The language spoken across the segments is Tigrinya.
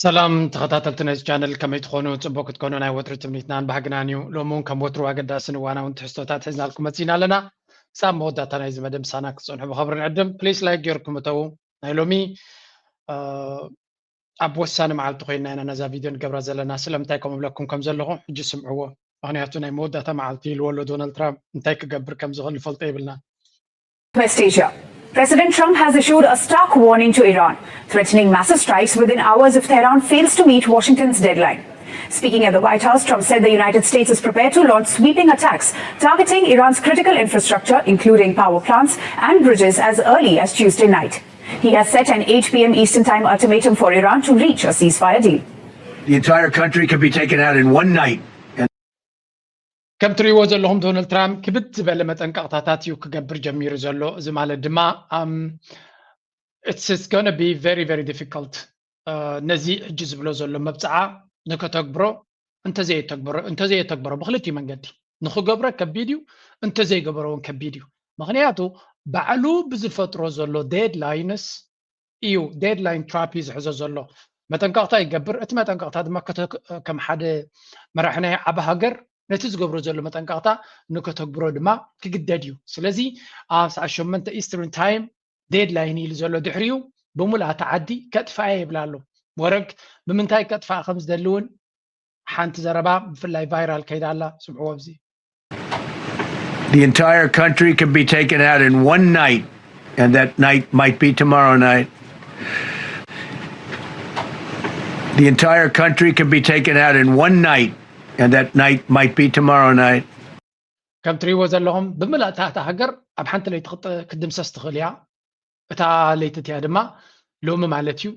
ሰላም ተኸታተልቲ ናይዚ ቻነል፣ ከመይ ትኾኑ? ጽቡቅ ክትኮኑ ናይ ወትሩ ትምኒትናን ባህግናን እዩ። ሎሚ እውን ከም ወትሩ ኣገዳስን እዋናውን ትሕዝቶታት ሒዝናልኩም መጺና ኣለና። ክሳብ መወዳእታ ናይዚ መደብ ምሳና ክትጸንሑ ብኸብሪ ንዕድም። ፕሊስ ላይክ ጌርኩም እተዉ። ናይ ሎሚ ኣብ ወሳኒ መዓልቲ ኮይና ኢና ነዛ ቪድዮ ንገብራ ዘለና። ስለምንታይ ከምኡ ብለኩም ከም ዘለኹ ሕጂ ስምዕዎ። ምኽንያቱ ናይ መወዳእታ መዓልቲ ኢልዎ ኣሎ ዶናልድ ትራምፕ። እንታይ ክገብር ከም ዝኽእል ንፈልጦ የብልና። West Asia. President Trump has issued a stark warning to Iran, threatening massive strikes within hours if Tehran fails to meet Washington's deadline. Speaking at the White House, Trump said the United States is prepared to launch sweeping attacks targeting Iran's critical infrastructure, including power plants and bridges, as early as Tuesday night. He has set an eight p.m. Eastern Time ultimatum for Iran to reach a ceasefire deal. The entire country could be taken out in one night. ከም ትሪእዎ ዘለኹም ዶናልድ ትራምፕ ክብድ ዝበለ መጠንቀቕታታት እዩ ክገብር ጀሚሩ ዘሎ። እዚ ማለት ድማ it's going to be very very difficult። ነዚ ሕጂ ዝብሎ ዘሎ መብፅዓ ንከተግብሮ እንተዘየተግበሮ ብክልቲኡ መንገዲ ንክገብሮ ከቢድ እዩ፣ እንተዘይገበሮ እውን ከቢድ እዩ። ምክንያቱ ባዕሉ ብዝፈጥሮ ዘሎ ዴድላይንስ እዩ። ዴድላይን ትራምፕ እዩ ዝሕዞ ዘሎ። መጠንቀቕታ ይገብር። እቲ መጠንቀቕታ ድማ ከም ሓደ መራሒ ናይ ዓቢ ሃገር ነቲ ዝገብሮ ዘሎ መጠንቀቕታ ንከተግብሮ ድማ ክግደድ እዩ። ስለዚ ኣብ ሰዓት ሸሞንተ ኢስተርን ታይም ዴድላይን ኢሉ ዘሎ ድሕሪኡ ብምሉእ እታ ዓዲ ከጥፍኣ ይብል ኣሎ። ወረግ ብምንታይ ከጥፍኣ ከም ዝደሊ እውን ሓንቲ ዘረባ ብፍላይ ቫይራል ከይዳ ኣላ። ስምዕዎ ኣብዚ። The entire country could be taken out in one night, and that night might be tomorrow night. The entire country could be taken out in one night, and that night might be tomorrow night. ከም ትሪእዎ ዘለኹም ብምልእታ እታ ሃገር ኣብ ሓንቲ ለይቲ ክትድምሰስ ትኽእል እያ። እታ ለይቲ እቲኣ ድማ ሎሚ ማለት እዩ።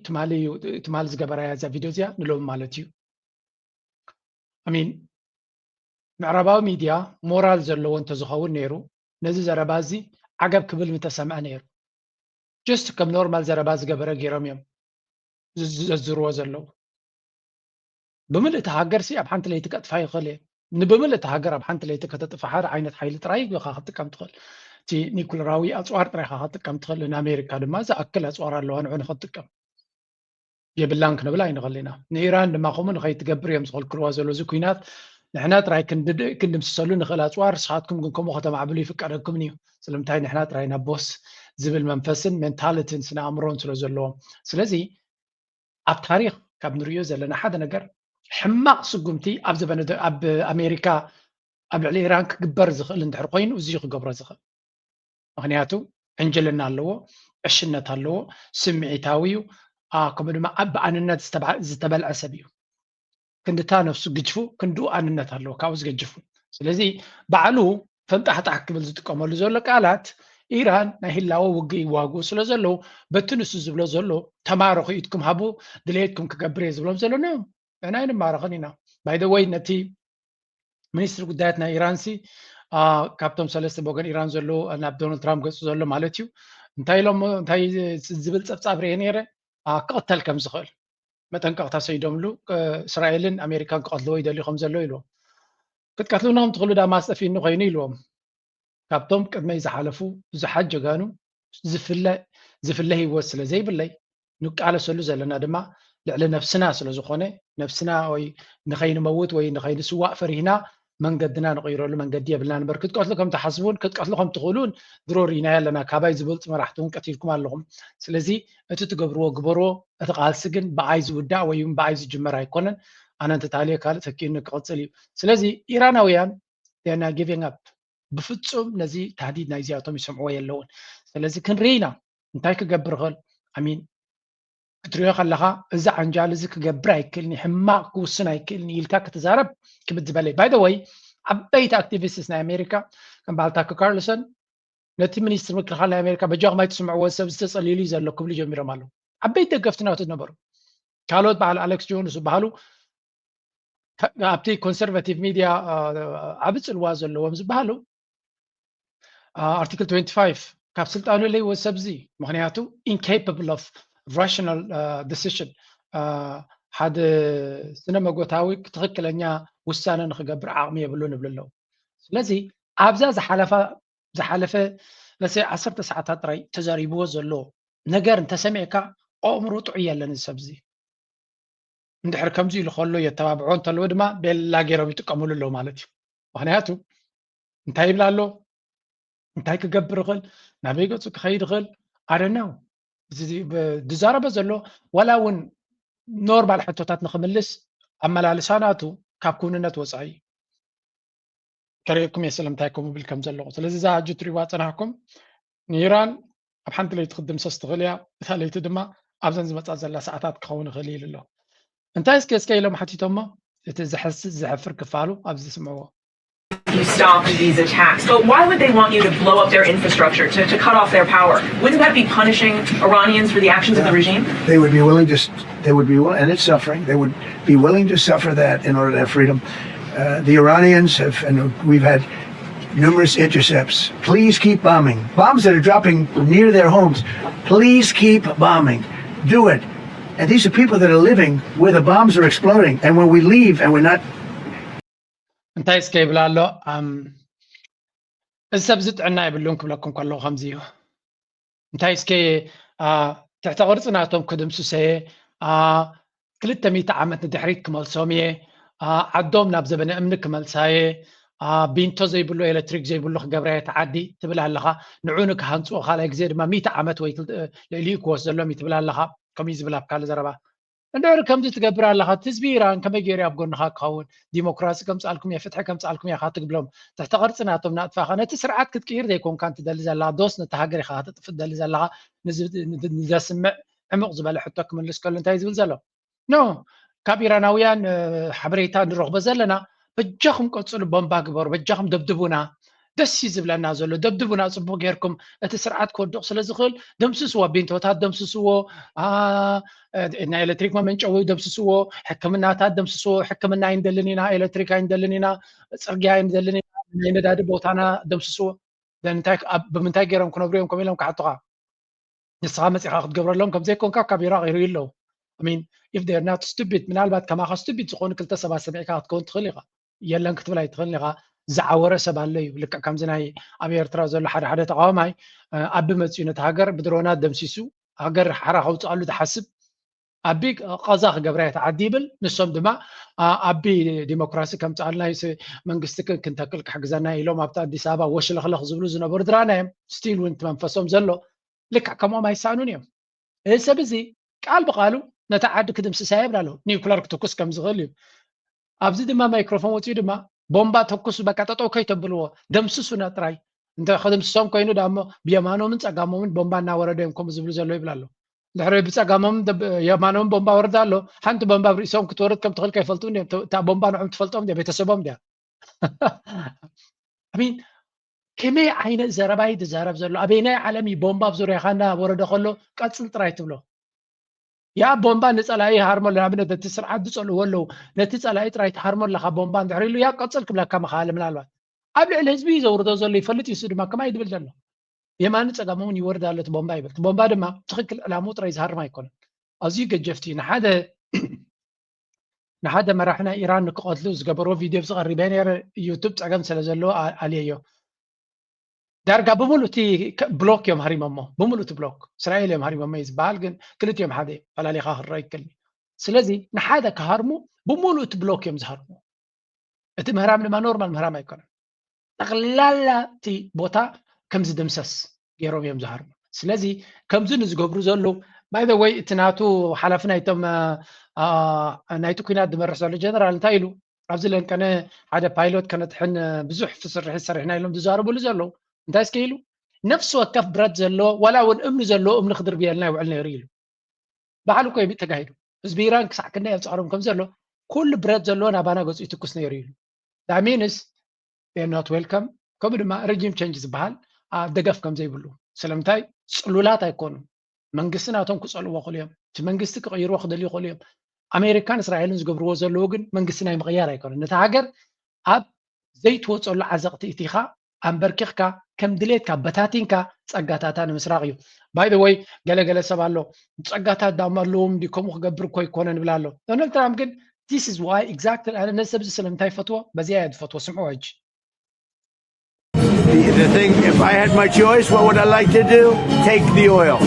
ትማሊ ዝገበራያ እዛ ቪድዮ እዚኣ ንሎሚ ማለት እዩ። ኣሚን ምዕራባዊ ሚድያ ሞራል ዘለዎ እንተዝኸውን ነይሩ ነዚ ዘረባ እዚ ዓገብ ክብል ምተሰምዐ ነይሩ። ጀስት ከም ኖርማል ዘረባ ዝገበረ ገይሮም እዮም ዘዝርዎ ዘለዉ። ብምልእቲ ሃገር ሲ ኣብ ሓንቲ ለይቲ ከጥፋ ይኽእል እየ። ንብምልእቲ ሃገር ኣብ ሓንቲ ለይቲ ከተጥፋ ሓደ ዓይነት ሓይሊ ጥራይ ኢኻ ክትጥቀም ትኽእል። እቲ ኒኩለራዊ ኣፅዋር ጥራይ ኢኻ ክትጥቀም ትኽእል። ንኣሜሪካ ድማ ዝኣክል ኣፅዋር ኣለዋ ንዑ ንክትጥቀም የብላን ክንብል ኣይንኽእል ኢና። ንኢራን ድማ ከምኡ ንኸይትገብር እዮም ዝኽልክልዋ ዘሎ። እዚ ኩናት ንሕና ጥራይ ክንድምስሰሉ ንኽእል ኣፅዋር፣ ንስኻትኩም ግን ከምኡ ከተማዕብሉ ይፍቀደኩምን እዩ። ስለምንታይ ንሕና ጥራይ ኢና ቦስ ዝብል መንፈስን ሜንታሊቲን ስነ ኣእምሮን ስለ ዘለዎም። ስለዚ ኣብ ታሪኽ ካብ ንሪኦ ዘለና ሓደ ነገር ሕማቕ ስጉምቲ ኣብ ዘበነ ኣብ ኣሜሪካ ኣብ ልዕሊ ኢራን ክግበር ዝኽእል እንድሕር ኮይኑ እዚ ክገብሮ ዝኽእል ምክንያቱ ዕንጅልና ኣለዎ፣ ዕሽነት ኣለዎ፣ ስምዒታዊ እዩ። ከምኡ ድማ ብኣንነት ዝተበልዐ ሰብ እዩ። ክንድታ ነፍሱ ግጅፉ ክንድኡ ኣንነት ኣለዎ ካብኡ ዝገጅፉ። ስለዚ ባዕሉ ፈንጣሕጣሕ ክብል ዝጥቀመሉ ዘሎ ቃላት ኢራን ናይ ህላወ ውግእ ይዋግኡ ስለ ዘለዉ በቲ ንሱ ዝብሎ ዘሎ ተማረኹ ኢድኩም ሃቡ ድሌትኩም ክገብር እየ ዝብሎም ዘሎ ንዕና ኣይንማረኽን ኢና። ባይ ዘ ወይ ነቲ ሚኒስትሪ ጉዳያት ናይ ኢራን ሲ ካብቶም ሰለስተ ብወገን ኢራን ዘለዉ ናብ ዶናልድ ትራምፕ ገፁ ዘሎ ማለት እዩ እንታይ ኢሎም እንታይ ዝብል ፀብፃብ ርኤ ነይረ ክቕተል ከም ዝኽእል መጠንቀቕታ ሰይዶምሉ እስራኤልን ኣሜሪካን ክቐትልዎ ይደልዩ ከም ዘለዉ ኢልዎም ክትቀትሉና ከም ትኽእሉ ዳማ ኣስጠፊኒ ኮይኑ ኢልዎም ካብቶም ቅድመይ ዝሓለፉ ብዙሓት ጀጋኑ ዝፍለ ዝፍለ ህይወት ስለ ዘይብለይ ንቃለሰሉ ዘለና ድማ ልዕሊ ነፍስና ስለ ዝኾነ ነፍስና ወይ ንኸይንመውት ወይ ንኸይንስዋእ ፈሪህና መንገድና ንቕይረሉ መንገዲ የብልና እምበር ክትቀትሉ ከም ትሓስቡን ክትቀትሉ ከም ትኽእሉን ድሮ ርኢናዮ ኣለና ካባይ ዝበልፁ መራሕቲ እውን ቀቲልኩም ኣለኹም ስለዚ እቲ ትገብርዎ ግበርዎ እቲ ቃልሲ ግን ብኣይ ዝውዳእ ወይ እውን ብኣይ ዝጅመር ኣይኮነን ኣነ እንተታልየ ካልእ ተኪኡኒ ክቕፅል እዩ ስለዚ ኢራናውያን ና ጊቪንግ ኣፕ ብፍፁም ነዚ ታህዲድ ናይዚኣቶም ይሰምዕዎ የለውን ስለዚ ክንርኢ ኢና እንታይ ክገብር ይኽእል ኣሚን ክትሪኦ ከለኻ እዚ ዓንጃል እዚ ክገብር ኣይክእልን ሕማቕ ክውስን ኣይክእልን ኢልካ ክትዛረብ ክብድ ዝበለ ባይ ወይ ዓበይቲ ኣክቲቪስትስ ናይ ኣሜሪካ ከም በዓል ታክ ካርልሰን ነቲ ሚኒስትር ምክልኻል ናይ ኣሜሪካ በጃኹም ኣይትስምዕዎ ሰብ ዝተፀሊሉ እዩ ዘሎ ክብሉ ጀሚሮም ኣለዉ ዓበይቲ ደገፍቲ ናቱ ዝነበሩ ካልኦት በዓል ኣሌክስ ጆንስ ዝበሃሉ ኣብቲ ኮንሰርቫቲቭ ሚድያ ዓቢ ፅልዋ ዘለዎም ዝበሃሉ ኣርቲክል ትዌንቲ ፋይቭ ካብ ስልጣኑ ለይወ ሰብዚ ምክንያቱ incapable of rational decision ሓደ ስነ መጎታዊ ትኽክለኛ ውሳነ ንክገብር ዓቕሚ የብሉን ይብሉ ኣለዉ ስለዚ ኣብዛ ዝሓለፈ ለሰ ዓሰርተ ሰዓታት ጥራይ ተዛሪብዎ ዘሎ ነገር እንተሰሚዕካ ኣእምሮ ጥዑይ የለን እዚ ሰብዚ እንድሕር ከምዚ ኢሉ ከሎ የተባብዖ እንተለዎ ድማ ቤላ ገይሮም ይጥቀምሉ ኣለዉ ማለት እዩ። ምክንያቱ እንታይ ይብል ኣሎ? እንታይ ክገብር ይኽእል? ናበይ ገጹ ክኸይድ ይኽእል? ኣደነው ዝዛረበ ዘሎ ዋላ እውን ኖርማል ሕቶታት ንክምልስ ኣመላልሳ ናቱ ካብ ክውንነት ወፃኢ ከርእየኩም እየ ስለምንታይ ከምኡ ብል ከም ዘለኹ። ስለዚ እዛ ሕጂ ትሪእዋ ፀናሕኩም ንኢራን ኣብ ሓንቲ ለይቲ ክትድምሰስ ትኽእል እያ። እታ ለይቲ ድማ ኣብዘን ዝመፃ ዘላ ሰዓታት ክኸውን ይኽእል ኢሉ ኣሎ። እንታይ እስከ እስከ ኢሎም ሓቲቶሞ እቲ ዘሕስስ ዘሕፍር ክፋሉ ኣብዚ ስምዕዎ። You stop these attacks. But why would they want you to blow up their infrastructure, to, to cut off their power? Wouldn't that be punishing Iranians for the actions of the regime? They would be willing to, they would be, and it's suffering, they would be willing to suffer that in order to have freedom. Uh, the Iranians have, and we've had numerous intercepts. Please keep bombing. Bombs that are dropping near their homes. Please keep bombing. Do it. And these are people that are living where the bombs are exploding. And when we leave and we're not እንታይ እስከ ይብል ኣሎ? እዚ ሰብ እዚ ጥዕና የብሉን ክብለኩም ከለኹ ከምዚ እዩ። እንታይ እስከ ትሕተ ቅርፂ ናቶም ክድምስሰየ፣ ክልተ ሚእቲ ዓመት ንድሕሪት ክመልሶም እየ፣ ዓዶም ናብ ዘበነ እምኒ ክመልሳየ፣ ቢንቶ ዘይብሉ ኤሌክትሪክ ዘይብሉ ክገብራየ እቲ ዓዲ ትብል ኣለኻ። ንዑ ንክሃንፅዎ ካልኣይ ግዜ ድማ ሚእቲ ዓመት ወይ ልዕሊኡ ክወስደሎም እዩ ትብል ኣለኻ። ከምኡ እዩ ዝብል ኣብ ካልእ ዘረባ። እንድሕር ከምዚ ትገብር ኣለኻ፣ እቲ ህዝቢ ኢራን ከመይ ገይሩ ኣብ ጎንኻ ክኸውን? ዲሞክራሲ ከምፅኣልኩም እየ፣ ፍትሒ ከምፅኣልኩም እየ ኢኻ ትብሎም። ትሕተ ቅርፂ ናቶም ናጥፋኻ። ነቲ ስርዓት ክትቅይር ዘይኮንካ እንትደሊ ዘለኻ፣ ዶስ ነቲ ሃገር ኢኻ ከተጥፍእ ትደሊ ዘለኻ? ንዚ ንዘስምዕ ዕሙቕ ዝበለ ሕቶ ክምልስ ከሎ እንታይ ዝብል ዘሎ? ኖ፣ ካብ ኢራናውያን ሓበሬታ ንረኽቦ ዘለና፣ በጃኹም ቀፅሉ፣ ቦምባ ግበሩ፣ በጃኹም ደብድቡና። ደስ እዩ ዝብለና ዘሎ። ደብድቡና፣ ፅቡቕ ጌርኩም። እቲ ስርዓት ክወድቕ ስለ ዝኽእል ደምስስዎ፣ ቢንቶታት ደምስስዎ፣ ናይ ኤሌክትሪክ መመንጨዊ ደምስስዎ፣ ሕክምናታት ደምስስዎ። ሕክምና ኣይንደልን ኢና፣ ኤሌክትሪክ ኣይንደልን ኢና፣ ፅርግያ ኣይንደልን ኢና፣ ናይ ነዳዲ ቦታና ደምስስዎ። ብምንታይ ገይሮም ክነብሩ እዮም ከምኡ ኢሎም ክሓቱኻ? ንስኻ መፂኻ ክትገብረሎም ከምዘይኮንካ ካብ ኢራቅ ይርእዩ ኣለዉ። I mean, if they're not stupid፣ ምናልባት ከማኻ ስቱፒድ ዝኾኑ ክልተ ሰባት ሰሚዕካ ክትከውን ትኽእል ኢኻ። የለን ክትብል ኣይትኽእልን ኢኻ። ዝዓወረ ሰብ ኣሎ እዩ። ልክዕ ከምዚ ናይ ኣብ ኤርትራ ዘሎ ሓደ ሓደ ተቃዋማይ ኣቢ መፂኡ ነቲ ሃገር ብድሮናት ደምሲሱ ሃገር ሓራ ከውፅኣሉ ዝሓስብ ኣቢ ቀዛ ክገብራ እየ ተዓዲ ይብል። ንሶም ድማ ኣቢ ዲሞክራሲ ከምፅኣልና መንግስቲ ክንተክል ክሕግዘና ኢሎም ኣብቲ ኣዲስ ኣበባ ወሽለኽለኽ ዝብሉ ዝነበሩ ድራና እዮም። ስቲል እውን እቲ መንፈሶም ዘሎ ልክዕ ከምኦም ኣይሳኑን እዮም። እዚ ሰብ እዚ ቃል ብቃሉ ነታ ዓዲ ክድምስሳ ይብል ኣሎ። ኒውክለር ክትኩስ ከም ዝኽእል እዩ። ኣብዚ ድማ ማይክሮፎን ወፂኡ ድማ ቦምባ ተኩሱ በቃ ጠጠው ከይተብልዎ ደምስሱና ጥራይ። እንተ ከደምስሶም ኮይኑ ዳሞ ብየማኖምን ፀጋሞምን ቦምባ እናወረደ እዮም ከምኡ ዝብሉ ዘሎ ይብል ኣሎ። ድሕሪ ብፀጋሞምን የማኖምን ቦምባ ወርዳ ኣሎ። ሓንቲ ቦምባ ኣብ ርእሶም ክትወርድ ከም ትኽእል ከይፈልጡ እታ ቦምባ ንዖም ትፈልጦም ድያ ቤተሰቦም ድያ? ሚን ከመይ ዓይነት ዘረባ እዩ ዝዛረብ ዘሎ? ኣበይናይ ዓለም እዩ ቦምባ ኣብ ዙርያኻ እናወረደ ከሎ ቀፅል ጥራይ ትብሎ? ያ ቦምባ ንፀላኢ ሃርሞ ኣሎ። ንኣብነት ነቲ ስርዓት ዝፀልእዎ ኣለዉ። ነቲ ፀላኢ ጥራይ ትሃርሞ ኣለኻ ቦምባ እንድሕር ኢሉ ያ ቀፅል ክብለካ ምኽኣለ ምናልባት ኣብ ልዕሊ ህዝቢ እዩ ዘውርዶ ዘሎ ይፈልጥ እዩ። እሱ ድማ ከማይ ድብል ዘሎ የማኒ ፀጋሙ እውን ይወርድ ኣሎ እቲ ቦምባ ይብል። እቲ ቦምባ ድማ ትኽክል ዕላምኡ ጥራይ ዝሃርም ኣይኮነን። ኣዝዩ ገጀፍቲ እዩ። ንሓደ ንሓደ መራሒ ናይ ኢራን ንክቐትሉ ዝገበርዎ ቪድዮ ኣብዚ ቀሪበ ነይረ። ዩቱብ ፀገም ስለ ዘለዎ ኣልየዮ። ዳርጋ ብምሉእ እቲ ብሎክ እዮም ሃሪሞሞ። ብምሉእ እቲ ብሎክ እስራኤል እዮም ሃሪሞሞ እዩ ዝበሃል፣ ግን ክልቲኦም ሓደ እዮም። ፈላሊኻ ክረአ ይክእል። ስለዚ ንሓደ ክሃርሙ ብምሉእ እቲ ብሎክ እዮም ዝሃርሙ። እቲ ምህራም ድማ ኖርማል ምህራም ኣይኮነን። ጠቕላላ እቲ ቦታ ከም ዝድምሰስ ገይሮም እዮም ዝሃርሙ። ስለዚ ከምዚ ንዝገብሩ ዘለዉ ባይ ዘ ወይ እቲ ናቱ ሓላፊ ናይቶም ናይቲ ኩናት ዝመርሕ ዘሎ ጀነራል እንታይ ኢሉ? ኣብዚ ለንቀነ ሓደ ፓይሎት ከነጥሕን ብዙሕ ስርሒት ሰሪሕና ኢሎም ዝዛረብሉ ዘለዉ እንታይ እስከ ኢሉ? ነፍሲ ወከፍ ብረት ዘለዎ ዋላ እውን እምኒ ዘለዎ እምኒ ክድርብየልና ይውዕል ነይሩ ኢሉ። ባዕሉ እኮ እዩ ተጋሂዱ። ህዝቢ ኢራን ክሳዕ ክንደይ ኣብ ፃዕሮም ከም ዘሎ ኩሉ ብረት ዘለዎ ናባና ገፁ ይትኩስ ነይሩ ኢሉ። ዳሚንስ not welcome። ከምኡ ድማ ረጂም ቸንጅ ዝበሃል ደገፍ ከም ዘይብሉ ስለምንታይ ፅሉላት ኣይኮኑን። መንግስቲ ናቶም ክፀልዎ ክእሉ እዮም። እቲ መንግስቲ ክቕይርዎ ክደልዩ ክእሉ እዮም። ኣሜሪካን እስራኤልን ዝገብርዎ ዘለዉ ግን መንግስቲ ናይ ምቕያር ኣይኮነን። ነቲ ሃገር ኣብ ዘይትወፀሉ ዓዘቕቲ እቲኻ ኣንበርኪኽካ ከም ድሌትካ በታቲንካ ፀጋታታ ንምስራቕ እዩ። ባይ ዘ ወይ ገለገለ ሰብ ኣሎ ፀጋታት ዳማ ኣለዎም እንዲ ከምኡ ክገብር እኮ ይኮነ ንብል ኣሎ። ዶናልድ ትራምፕ ግን this is why exactly ኣነ ነዚ ሰብ እዚ ስለምንታይ ይፈትዎ በዚኣ እያ ዝፈትዎ። ስምዕዎ ሕጂ The, the thing, if I had my choice, what would I like to do? Take the oil.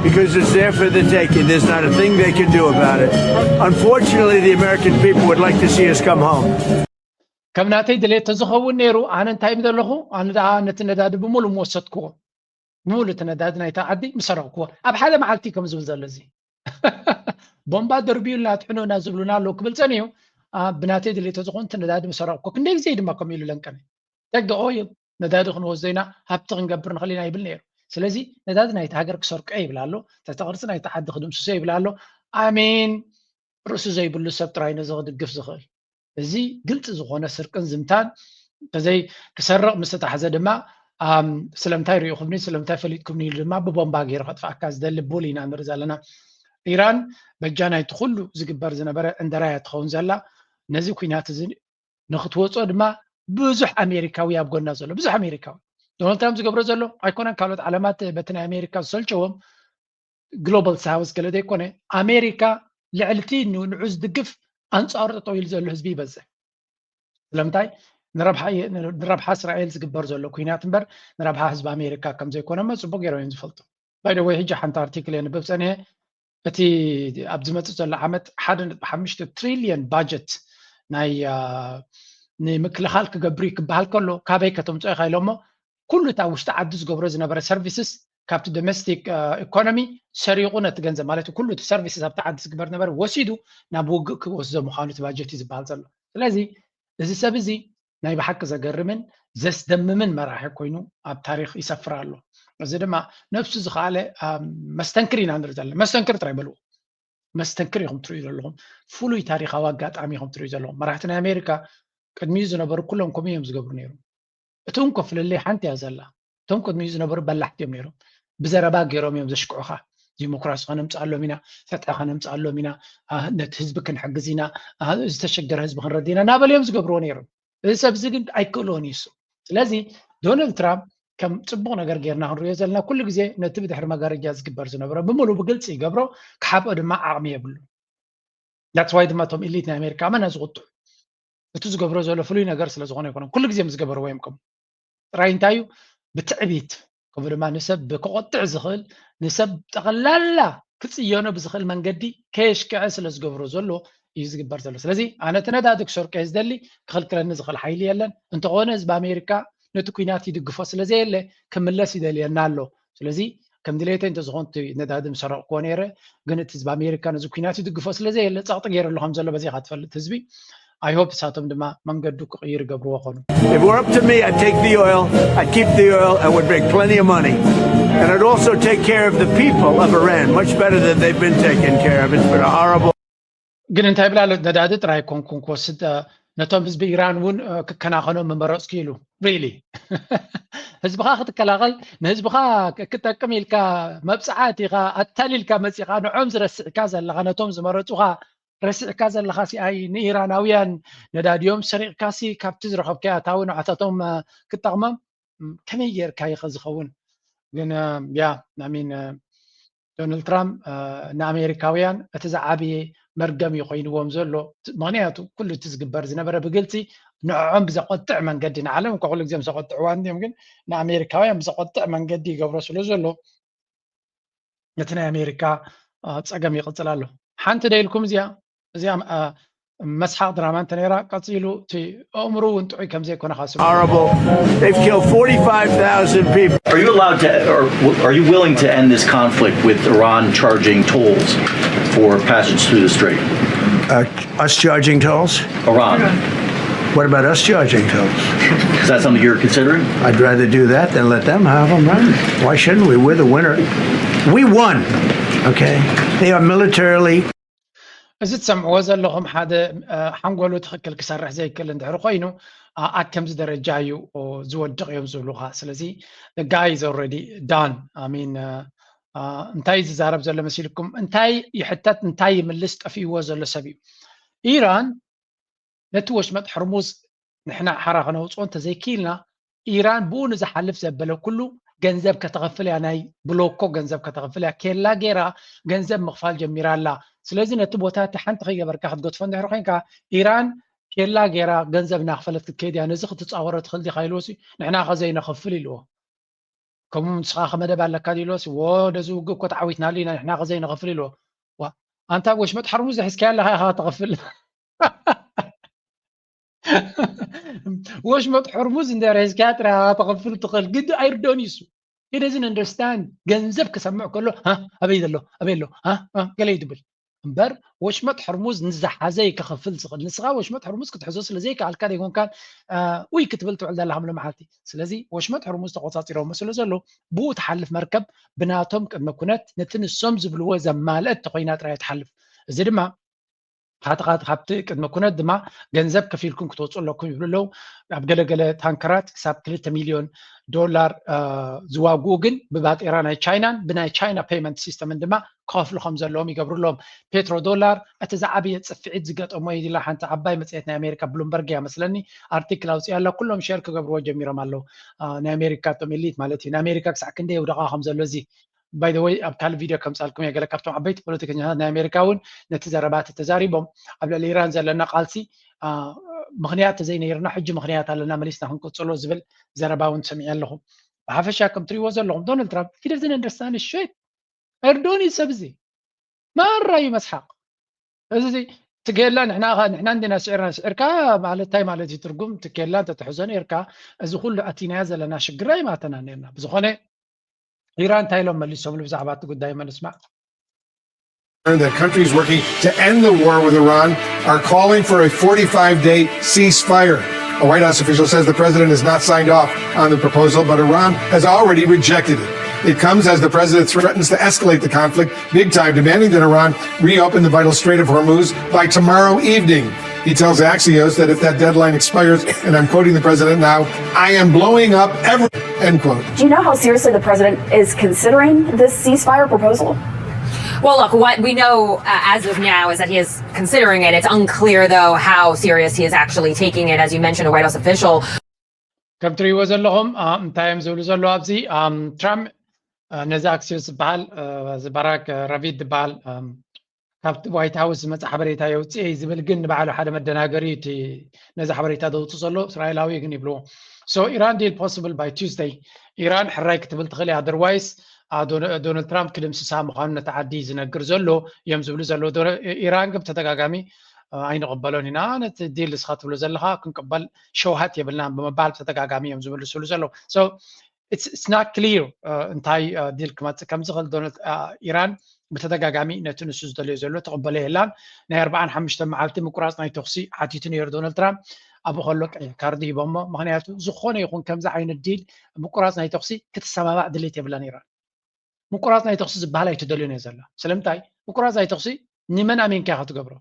Because it's there for the taking. There's not a thing they can do about it. Unfortunately, the American people would like to see us come home. ከም ናተይ ድሌት ተዝኸውን ነይሩ ኣነ እንታይ ዘለኹ ኣነ ደኣ ነቲ ነዳዲ ብምሉ ምወሰድክዎ ብምሉ እቲ ነዳዲ ናይታ ዓዲ ምሰረቕክዎ ኣብ ሓደ መዓልቲ ከም ዝብል ዘሎ እዚ ቦምባ ደርብዩልና ትሕኑና ዝብሉና ኣለዉ ክብል ጸኒዩ ብናተይ ድሌት ተዝኸውን እቲ ነዳዲ ምሰረቕክዎ ክንደይ ግዜ ድማ ከም ኢሉ ለንቀነ take the oil ነዳዲ ክንወስዶ ኢና ሃብቲ ክንገብር ንኽእል ኢና ይብል ነይሩ ስለዚ ነዳዲ ናይቲ ሃገር ክሰርቆ ይብል ኣሎ ተተቕርፂ ናይቲ ዓዲ ክድምስሶ ይብል ኣሎ ኣሜን ርእሱ ዘይብሉ ሰብ ጥራይ ነዚ ክድግፍ ዝኽእል እዚ ግልፂ ዝኾነ ስርቅን ዝምታን እንተዘይ ክሰርቕ ምስ ተታሕዘ ድማ ስለምንታይ ርኢኹምኒ ስለምንታይ ፈሊጥኩምኒ ኢሉ ድማ ብቦምባ ገይሩ ከጥፍኣካ ዝደሊ ቡል ኢና ንርኢ ዘለና ኢራን በጃ ናይቲ ኩሉ ዝግበር ዝነበረ እንደራያ ትኸውን ዘላ ነዚ ኩናት እዚ ንክትወፅኦ ድማ ብዙሕ ኣሜሪካዊ ኣብ ጎና ዘሎ ብዙሕ ኣሜሪካዊ ዶናልድ ትራምፕ ዝገብሮ ዘሎ ኣይኮነን ካልኦት ዓለማት በቲ ናይ ኣሜሪካ ዝሰልቸዎም ግሎባል ሳውዝ ገለ ዘይኮነ ኣሜሪካ ልዕልቲ ንዑ ዝድግፍ ኣንፃሩ ጠጠው ኢሉ ዘሎ ህዝቢ ይበዝሕ ስለምንታይ ንረብሓ እስራኤል ዝግበር ዘሎ ኩናት እምበር ንረብሓ ህዝቢ ኣሜሪካ ከም ዘይኮነ መ ፅቡቅ ገይሮም እዮም ዝፈልጡ ባይደወይ ሕጂ ሓንቲ ኣርቲክል የንብብ ፀኒሐ እቲ ኣብ ዝመፅእ ዘሎ ዓመት ሓደ ነጥቢ ሓሙሽተ ትሪልየን ባጀት ናይ ንምክልኻል ክገብር እዩ ክበሃል ከሎ ካበይ ከተምፅኦ ኢኻ ኢሎሞ ኩሉ እቲ ኣብ ውሽጢ ዓዲ ዝገብሮ ዝነበረ ሰርቪስስ ካብቲ ዶሜስቲክ ኢኮኖሚ ሰሪቑ ነቲ ገንዘብ ማለት ኩሉ እቲ ሰርቪስስ ኣብቲ ዓዲ ዝግበር ነበረ ወሲዱ ናብ ውግእ ክወስዶ ምዃኑ እቲ ባጀት እዩ ዝበሃል ዘሎ ስለዚ እዚ ሰብ እዚ ናይ ብሓቂ ዘገርምን ዘስደምምን መራሒ ኮይኑ ኣብ ታሪኽ ይሰፍር ኣሎ። እዚ ድማ ነብሱ ዝኸኣለ መስተንክር ኢና ንርኢ ዘለና። መስተንክር ጥራይ በልዎ። መስተንክር ኢኹም ትርእዩ ዘለኹም። ፍሉይ ታሪኻዊ ኣጋጣሚ ኢኹም ትርእዩ ዘለኹም። መራሕቲ ናይ ኣሜሪካ ቅድሚኡ ዝነበሩ ኩሎም ከምኡ እዮም ዝገብሩ ነይሮም። እቲ እንኮ ፍልልይ ሓንቲ እያ ዘላ። እቶም ቅድሚኡ ዝነበሩ በላሕቲ እዮም ነይሮም። ብዘረባ ገይሮም እዮም ዘሽክዑኻ። ዲሞክራሲ ከነምፅኣሎም ኢና፣ ፍትሒ ከነምፅኣሎም ኢና፣ ነቲ ህዝቢ ክንሕግዝ ኢና፣ ዝተሸገረ ህዝቢ ክንረድ ኢና እናበሉ እዮም ዝገብርዎ ነይሮም። እዚ ሰብ እዚ ግን ኣይክእልዎን እዩ እሱ። ስለዚ ዶናልድ ትራምፕ ከም ፅቡቕ ነገር ጌርና ክንሪኦ ዘለና ኩሉ ግዜ ነቲ ብድሕሪ መጋረጃ ዝግበር ዝነበረ ብምሉእ ብግልፂ ይገብሮ፣ ክሓብኦ ድማ ዓቕሚ የብሉን። That's why ድማ እቶም ኢሊት ናይ ኣሜሪካ ኣመና ዝቁጥዑ እቲ ዝገብሮ ዘሎ ፍሉይ ነገር ስለ ዝኾነ ኣይኮነን። ኩሉ ግዜ ምስ ገበርዎ እዮም ከምኡ። ጥራይ እንታይ እዩ ብትዕቢት ከምኡ ድማ ንሰብ ብክቆጥዕ ዝኽእል ንሰብ ጠቕላላ ክፅየኖ ብዝኽእል መንገዲ ከየሽክዐ ስለ ዝገብሮ ዘሎ እዩ ዝግበር ዘሎ። ስለዚ ኣነ እቲ ነዳዲ ክሰርቆ እየ ዝደሊ ክኽልክለኒ ዝኽእል ሓይሊ የለን። እንተኾነ ህዝቢ ኣሜሪካ ነቲ ኲናት ይድግፎ ስለ ዘየለ ክምለስ ይደልየና ኣሎ። ስለዚ ከም ድሌተይ እንተዝኾን እቲ ነዳዲ ምሰረቕክዎ ነይረ፣ ግን እቲ ህዝቢ ኣሜሪካ ነዚ ኲናት ይድግፎ ስለ ዘየለ ጸቕጢ ገይሩ ኣሎ ከም ዘሎ በዚኻ ትፈልጥ ህዝቢ። I hope እሳቶም ድማ መንገዱ ክቕይር ይገብርዎ ኾኑ። If it were up to me, I'd take the oil, I'd keep the oil, I would make plenty of money. And I'd also take care of the people of Iran much better than they've been taken care of. It's been a horrible. ግን እንታይ ብላ ኣሎ ነዳዲ ጥራይ ኮንኩን ክወስድ ነቶም ህዝቢ ኢራን እውን ክከናኸኖም ምመረፅኩ ኢሉ ሪሊ ህዝብኻ ክትከላኸል ንህዝብኻ ክጠቅም ኢልካ መብፅዓ እቲኻ ኣታሊልካ መፂኻ ንዖም ዝረስዕካ ዘለኻ ነቶም ዝመረፁኻ ረሲዕካ ዘለኻ ሲኣይ ንኢራናውያን ነዳድዮም ሰሪቕካሲ ካብቲ ዝረኸብካዮ ኣታዊ ንዓታቶም ክጠቕሞም ከመይ ጌርካ ኢኸ ዝኸውን ግን ያ ሚን ዶናልድ ትራምፕ ንኣሜሪካውያን እቲ ዝዓበየ መርገም እዩ ኮይንዎም ዘሎ ምክንያቱ ኩሉ እቲ ዝግበር ዝነበረ ብግልፂ ንዕዖም ብዘቆጥዕ መንገዲ ንዓለም እኳ ኩሉ ግዜ ምሰቆጥዕዋ እንዲዮም ግን ንኣሜሪካውያን ብዘቆጥዕ መንገዲ ይገብሮ ስለ ዘሎ ነቲ ናይ ኣሜሪካ ፀገም ይቕፅል ኣሎ ሓንቲ ደይልኩም እዚኣ እዚኣ መስሓቕ ድራማ እንተ ነይራ ቀፂሉ እቲ ኣእምሮ እውን ጥዑይ ከም ዘይኮነ ካስብ Horrible. They've killed forty-five thousand people. Are you allowed to, or w- are you willing to end this conflict with Iran charging tolls for passage through the strait? Us charging tolls? Iran. What about us charging tolls? Is that something you're considering? I'd rather do that than let them have them run. Why shouldn't we? We're the winner. We won. Okay. They are militarily. እዚ ትሰምዕዎ ዘለኹም ሓደ ሓንጎሉ ትኽክል ክሰርሕ ዘይክእል እንድሕር ኮይኑ ኣብ ከምዚ ደረጃ እዩ ዝወድቕ እዮም ዝብሉኻ ስለዚ the guy is already done I mean እንታይ ዝዛረብ ዘሎ መሲልኩም እንታይ ይሕተት እንታይ ይምልስ ጠፊእዎ ዘሎ ሰብ እዩ ኢራን ነቲ ወሽመጥ ሕርሙዝ ንሕና ሓራ ከነውፅኦ እንተዘይክኢልና ኢራን ብኡ ንዝሓልፍ ዘበለ ኩሉ ገንዘብ ከተኸፍል እያ ናይ ብሎኮ ገንዘብ ከተኸፍል እያ ኬላ ገይራ ገንዘብ ምኽፋል ጀሚራ ኣላ ስለዚ ነቲ ቦታ እቲ ሓንቲ ከይገበርካ ክትገትፎ እንድሕር ኮይንካ ኢራን ኬላ ገይራ ገንዘብ እናኽፈለት ክትከይድ እያ ነዚ ክትፃወሮ ትኽእል ዲኻ ኢልዎ ንሕና ከ ዘይነኸፍል ኢልዎ ከምኡ ንስኻ ከ መደብ ኣለካ ድዩ ኢልዎስ፣ ወ ነዚ ውግእ እኮ ተዓዊትናሉ ኢና ንሕና ከ ዘይንኸፍል ኢልዎ። ዋ ኣንታ ወሽመጥ ሐርሙዝ ሒዝካያ ኣለኻ ኢኻ ትኸፍል። ወሽመጥ ሐርሙዝ እንተ ሒዝካያ ጥራይ ኢኻ ትኸፍል ትኽእል። ግዲ ኣይርዶን እዩ እሱ። He doesn't understand። ገንዘብ ክሰምዕ ከሎ "ሃ፣ ኣበይ ዘሎ ኣበይ ኣሎ ሃ፣ ሃ" ገለ እዩ ትብል እምበር ወሽመጥ ሕርሙዝ ንዝሓዘ እዩ ክኸፍል ዝኽእል። ንስኻ ወሽመጥ ሕርሙዝ ክትሕዞ ስለ ዘይከኣልካ ዘይኮንካን ውይ ክትብል ትውዕል ዘለኻ ምሎ መዓልቲ። ስለዚ ወሽመጥ ሕርሙዝ ተቆጻጺሮሞ ስለ ዘሎ ብኡ ትሓልፍ መርከብ ብናቶም ቅድመ ኩነት ነቲ ንሶም ዝብልዎ ዘማልአት ተኮይና ጥራይ ትሓልፍ። እዚ ድማ ካብቲ ቅድመ ኩነት ድማ ገንዘብ ከፊልኩም ክትወፁ ኣለኩም ይብሉ ኣለዉ። ኣብ ገለገለ ታንከራት ክሳብ ክልተ ሚልዮን ዶላር ዝዋግኡ ግን ብባጤራ ናይ ቻይናን ብናይ ቻይና ፔይመንት ሲስተምን ድማ ክኸፍሉ ከም ዘለዎም ይገብሩ ኣለዎም። ፔትሮ ዶላር እቲ ዝዓበየ ፅፍዒት ዝገጠሞ እዩ ኢላ ሓንቲ ዓባይ መፅሄት ናይ ኣሜሪካ ብሉምበርግ እያ መስለኒ ኣርቲክል ኣውፅኣ ኣላ። ኩሎም ሸር ክገብርዎ ጀሚሮም ኣለዉ። ናይ ኣሜሪካ ቶም ኤሊት ማለት እዩ። ናይ ኣሜሪካ ክሳዕ ክንደይ የውደቓ ከም ዘሎ እዚ by the way ኣብ ካልእ ቪድዮ ከምፃልኩም እየ። ገለ ካብቶም ዓበይቲ ፖለቲከኛታት ናይ ኣሜሪካ እውን ነቲ ዘረባ እቲ ተዛሪቦም ኣብ ልዕሊ ኢራን ዘለና ቃልሲ ምኽንያት ተዘይነይርና ሕጂ ምኽንያት ኣለና መሊስና ክንቅፅሎ ዝብል ዘረባ እውን ሰሚዐ ኣለኹ። ብሓፈሻ ከም ትሪእዎ ዘለኹም ዶናልድ ትራምፕ he doesn't understand shit። ኣይርድኦን እዩ ሰብ እዚ ማራ እዩ መስሓቕ። እዚ ትጌላ ንሕና ንሕና እንዲና ስዒርና ስዒርካ ማለት እንታይ ማለት እዩ ትርጉም ትኬላ እንተትሕዞ ነርካ እዚ ኩሉ ኣቲናያ ዘለና ሽግር ኣይማተና ነርና። ብዝኾነ ኢራን እንታይ ኢሎም መሊሶምሉ ብዛዕባ እቲ ጉዳይ መንስማዕ። That countries working to end the war with Iran are calling for a forty-five day ceasefire. A White House official says the president has not signed off on the proposal, but Iran has already rejected it. It comes as the president threatens to escalate the conflict big time, demanding that Iran reopen the vital Strait of Hormuz by tomorrow evening. He tells Axios that if that deadline expires, and I'm quoting the president now, I am blowing up every, end quote. Do you know how seriously the president is considering this ceasefire proposal? Well, look, what we know uh, as of now is that he is considering it. It's unclear, though, how serious he is actually taking it. As you mentioned, a White House official. ከም ትሪእዎ ዘለኹም እንታይ እዮም ዝብሉ ዘለዉ ኣብዚ ትራምፕ ነዚ ኣክሲዮስ ዝበሃል እዚ ባራክ ረቪድ ዝበሃል ካብቲ ዋይት ሃውስ ዝመፀ ሓበሬታ የውፅእ እዩ ዝብል ግን ንባዕሉ ሓደ መደናገሪ እቲ ነዚ ሓበሬታ ዘውፅእ ዘሎ እስራኤላዊ ግን ይብልዎ። So Iran deal possible by Tuesday. ኢራን ሕራይ ክትብል ትኽእል እያ። Otherwise ዶናልድ ትራምፕ ክድምስሳ ምዃኑ ነቲ ዓዲ ዝነግር ዘሎ እዮም ዝብሉ ዘለዉ። ኢራን ግን ብተደጋጋሚ ኣይንቕበሎን ኢና ነቲ ዲል ንስኻ ትብሎ ዘለኻ ክንቅበል ሸውሃት የብልናን ብምባል ብተደጋጋሚ እዮም ዝምልስሉ ዘለዉ። So it's not clear እንታይ ዲል ክመፅእ ከም ዝኽእል። ኢራን ብተደጋጋሚ ነቲ ንሱ ዝደልዮ ዘሎ ትቕበሎ የላን። ናይ ኣርባዓን ሓሙሽተን መዓልቲ ምቁራፅ ናይ ተኹሲ ሓቲቱ ነይሩ ዶናልድ ትራምፕ። ኣብኡ ከሎ ቀይሕ ካርዲ ሂቦሞ። ምኽንያቱ ዝኾነ ይኹን ከምዚ ዓይነት ዲል ምቁራፅ ናይ ተኹሲ ክትሰማማዕ ድሌት የብላን ኢራን። ምቁራፅ ናይ ተኹሲ ዝበሃል ኣይትደልዮን እየ ዘላ። ስለምንታይ ምቁራፅ ናይ ተኹሲ ንመን ኣሚንካ ኢኻ ትገብሮ?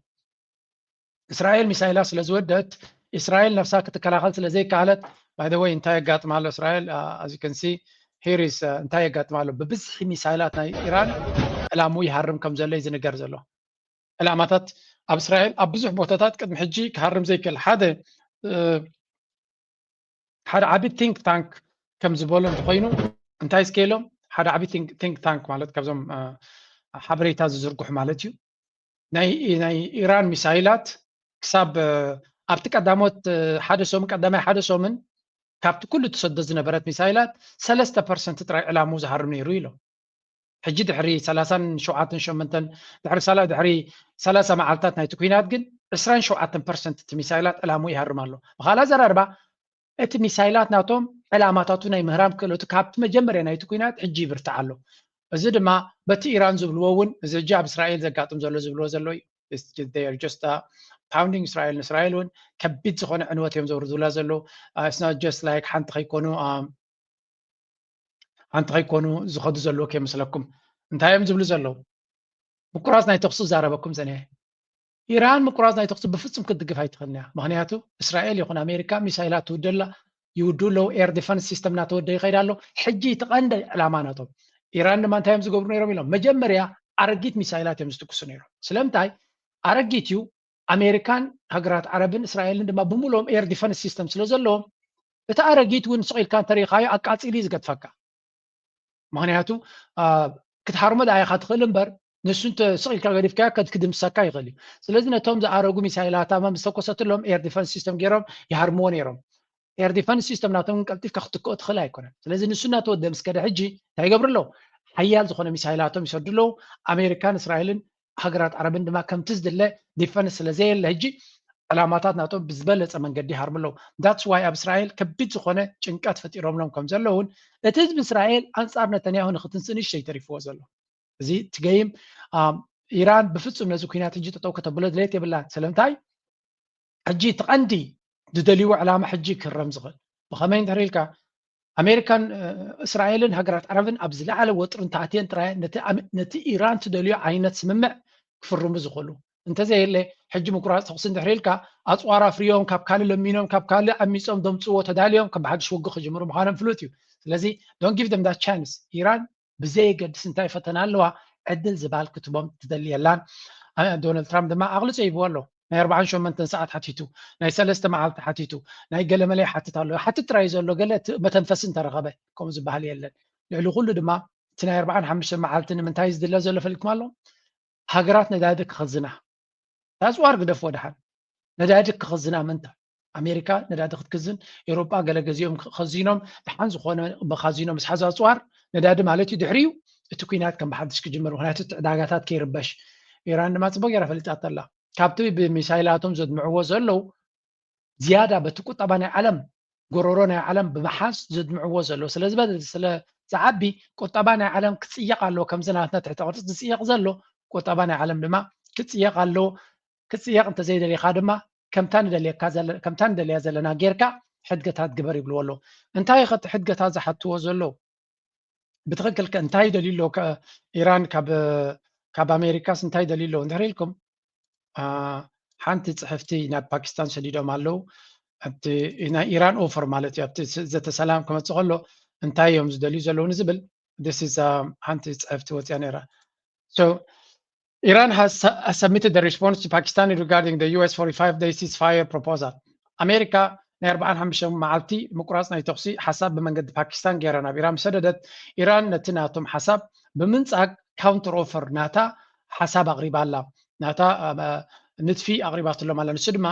እስራኤል ሚሳይላ ስለ ዝወደት እስራኤል ነፍሳ ክትከላኸል ስለ ዘይከኣለት by the way እንታይ የጋጥማ ኣሎ እስራኤል as you can see here is እንታይ የጋጥማ ኣሎ ብብዝሒ ሚሳይላት ናይ ኢራን ዕላሙ ይሃርም ከም ዘሎ እዩ ዝንገር ዘሎ። ዕላማታት ኣብ እስራኤል ኣብ ብዙሕ ቦታታት ቅድሚ ሕጂ ክሃርም ዘይክእል ሓደ ሓደ ዓቢ think tank ከም ዝበሎ እንተኮይኑ እንታይ እስከ ኢሎም ሓደ ዓቢ think tank ማለት ካብዞም ሓበሬታ ዝዝርግሑ ማለት እዩ ናይ ኢራን ሚሳይላት ክሳብ ኣብቲ ቀዳሞት ሓደ ሰሙን ቀዳማይ ሓደ ሰሙን ካብቲ ኩሉ ትሰዶ ዝነበረት ሚሳይላት ሰለስተ ፐርሰንት ጥራይ ዕላሙ ዝሃርም ነይሩ ኢሎም። ሕጂ ድሕሪ ሰላሳን ሸውዓተን ሸመንተን ድሕሪ ሳላ ድሕሪ ሰላሳ መዓልታት ናይቲ ኩናት ግን ዕስራን ሸውዓተን ፐርሰንት እቲ ሚሳይላት ዕላሙ ይሃርም ኣሎ። ብኻልእ ኣዘራርባ እቲ ሚሳይላት ናቶም ዕላማታቱ ናይ ምህራም ክእለቱ ካብቲ መጀመርያ ናይቲ ኩናት ሕጂ ይብርትዕ ኣሎ። እዚ ድማ በቲ ኢራን ዝብልዎ እውን እዚ ሕጂ ኣብ እስራኤል ዘጋጥም ዘሎ ዝብልዎ ዘሎ እዩ። They are just pounding እስራኤል ንእስራኤል እውን ከቢድ ዝኾነ ዕንወት እዮም ዘውርዱላ ዘለዉ። It's not just like ሓንቲ ከይኮኑ ሓንቲ ከይኮኑ ዝኸዱ ዘለዉ ከይመስለኩም። እንታይ እዮም ዝብሉ ዘለዉ? ምቁራፅ ናይ ተኹሲ ዛረበኩም ዘንየ። ኢራን ምቁራፅ ናይ ተኹሲ ብፍፁም ክትድግፍ ኣይትኽእልን እያ። ምክንያቱ እስራኤል ይኹን ኣሜሪካ ሚሳይላት ትውደላ ይውዱ ኣለዉ። ኤር ዲፈንስ ሲስተም እናተወደ ይኸይድ ኣሎ። ሕጂ እቲ ቀንዲ ዕላማ ናቶም ኢራን ድማ እንታይ እዮም ዝገብሩ ነይሮም ኢሎም መጀመርያ ኣረጊት ሚሳይላት እዮም ዝትኩሱ ነይሮም። ስለምንታይ ኣረጊት እዩ ኣሜሪካን ሃገራት ዓረብን እስራኤልን ድማ ብምሉኦም air defense system ስለ ዘለዎም እቲ ኣረጊት እውን ስቕ ኢልካ እንተሪኢኻዮ ኣቃፂሉ እዩ ዝገድፈካ። ምክንያቱ ክትሃርሞ ደኣ ኢኻ ትኽእል እምበር ንሱ እንተ ስቕ ኢልካ ገዲፍካዮ ክድምሰካ ይኽእል እዩ። ስለዚ ነቶም ዝኣረጉ ሚሳይላት ኣማ ዝተኮሰትሎም air defense system ገይሮም ይሃርምዎ ነይሮም። air defense system ናቶም ቀልጢፍካ ክትክኦ ትኽእል ኣይኮነን። ስለዚ ንሱ እናተወደ ምስ ከደ ሕጂ እንታይ ይገብሩ ኣለዉ? ሓያል ዝኾነ ሚሳይላቶም ይሰዱ ኣለዉ። ኣሜሪካን እስራኤልን ሃገራት ዓረብን ድማ ከምቲ ዝድለ ዲፈንስ ስለ ዘየለ ሕጂ ዕላማታት ናቶም ብዝበለፀ መንገዲ ይሃርሙ ኣለዉ። That's why ኣብ እስራኤል ከቢድ ዝኾነ ጭንቀት ፈጢሮምሎም ከም ዘለውን እቲ ህዝቢ እስራኤል ኣንፃር ነተንያሁ ንክትንስእ ንእሽተይ ተሪፍዎ ዘሎ። እዚ እቲ ገይም ኢራን ብፍፁም ነዚ ኩናት ሕጂ ጠጠው ከተብሎ ድሌት የብላን። ስለምንታይ? ሕጂ እቲ ቀንዲ ዝደልይዎ ዕላማ ሕጂ ክረም ዝኽእል ብኸመይ እንድሕር ኢልካ ኣሜሪካን እስራኤልን ሃገራት ዓረብን ኣብ ዝለዓለ ወጥሪ እንተኣትየን ጥራይ ነቲ ኢራን ትደልዮ ዓይነት ስምምዕ ክፍርሙ ዝኽእሉ። እንተዘየለ ሕጂ ምቁራፅ ተኩሲ እንድሕር ኢልካ ኣፅዋር ኣፍርዮም ካብ ካልእ ለሚኖም ካብ ካልእ ዓሚፆም ደምፅዎ ተዳልዮም ከም ብሓድሽ ውግእ ክጅምሩ ምዃኖም ፍሉጥ እዩ። ስለዚ don't give them that chance። ኢራን ብዘየገድስ እንታይ ፈተና ኣለዋ ዕድል ዝባል ክትቦም ትደሊ የላን። ዶናልድ ትራምፕ ድማ ኣቕልጾ ይብዎ ኣሎ። ናይ ኣርባዓን ሸሞንተን ሰዓት ሓቲቱ፣ ናይ ሰለስተ መዓልቲ ሓቲቱ፣ ናይ ገለመለ ይሓትት ኣሎ። ሓትት ጥራይ ዘሎ ገለ መተንፈሲ እንተረኸበ ከምኡ ዝበሃል የለን። ልዕሊ ኩሉ ድማ እቲ ናይ ኣርባዓን ሓሙሽተን መዓልቲ ንምንታይ ዝድለ ዘሎ ፈሊጥኩም ኣሎ? ሃገራት ነዳዲ ክኸዝና ኣፅዋር ግደፍዎ ደሓን ነዳዲ ክኸዝና ምንታ ኣሜሪካ ነዳዲ ክትክዝን ኤሮጳ ገለ ገዚኦም ከዚኖም ደሓን ዝኾነ መኻዚኖም ዝሓዙ ኣፅዋር ነዳዲ ማለት እዩ ድሕሪኡ እቲ ኩናት ከም ብሓድሽ ክጅምር ምክንያቱ እቲ ዕዳጋታት ከይርበሽ ኢራን ድማ ፅቡቅ ገይራ ፈሊጣ ተላ ካብቲ ብሚሳይላቶም ዘድምዕዎ ዘለዉ ዝያዳ በቲ ቁጠባ ናይ ዓለም ጎሮሮ ናይ ዓለም ብምሓዝ ዘድምዕዎ ዘሎ ስለዚ ስለ ዝዓቢ ቁጠባ ናይ ዓለም ክፅየቕ ኣለዎ ከምዚ ናትና ትሕቲ ቅርፂ ዝፅየቕ ዘሎ ቁጠባ ናይ ዓለም ድማ ክፅየቕ ኣለዎ ክፅየቕ እንተዘይደሊኻ ድማ ከምታ ንደልየካ ከምታ ንደልያ ዘለና ጌርካ ሕድገታት ግበር ይብልዎ ኣለዉ እንታይ ኸቲ ሕድገታት ዝሓትዎ ዘለዉ ብትኽክል እንታይ ይደልዩ ኣለዉ ኢራን ካብ ኣሜሪካስ እንታይ ይደልዩ ኣለዉ እንድሕር ኢልኩም ሓንቲ ፅሕፍቲ ናብ ፓኪስታን ሰዲዶም ኣለዉ ኣብቲ ናይ ኢራን ኦፈር ማለት እዩ ኣብቲ ዘተ ሰላም ክመፅእ ከሎ እንታይ እዮም ዝደልዩ ዘለዉ ንዝብል ሓንቲ ፅሕፍቲ ወፅያ ነይራ Iran has submitted the response to Pakistan regarding the U S forty-five day ceasefire proposal. ኣሜሪካ ናይ ኣርባዓን ሓሙሽተን መዓልቲ ምቁራፅ ናይ ተኩሲ ሓሳብ ብመንገዲ ፓኪስታን ገይራ ናብ ኢራን ሰደደት። ኢራን ነቲ ናቶም ሓሳብ ብምንፃግ ካውንተር ኦፈር ናታ ሓሳብ ኣቕሪባ ኣላ። ናታ ንድፊ ኣቕሪባትሎም ኣላ። ንሱ ድማ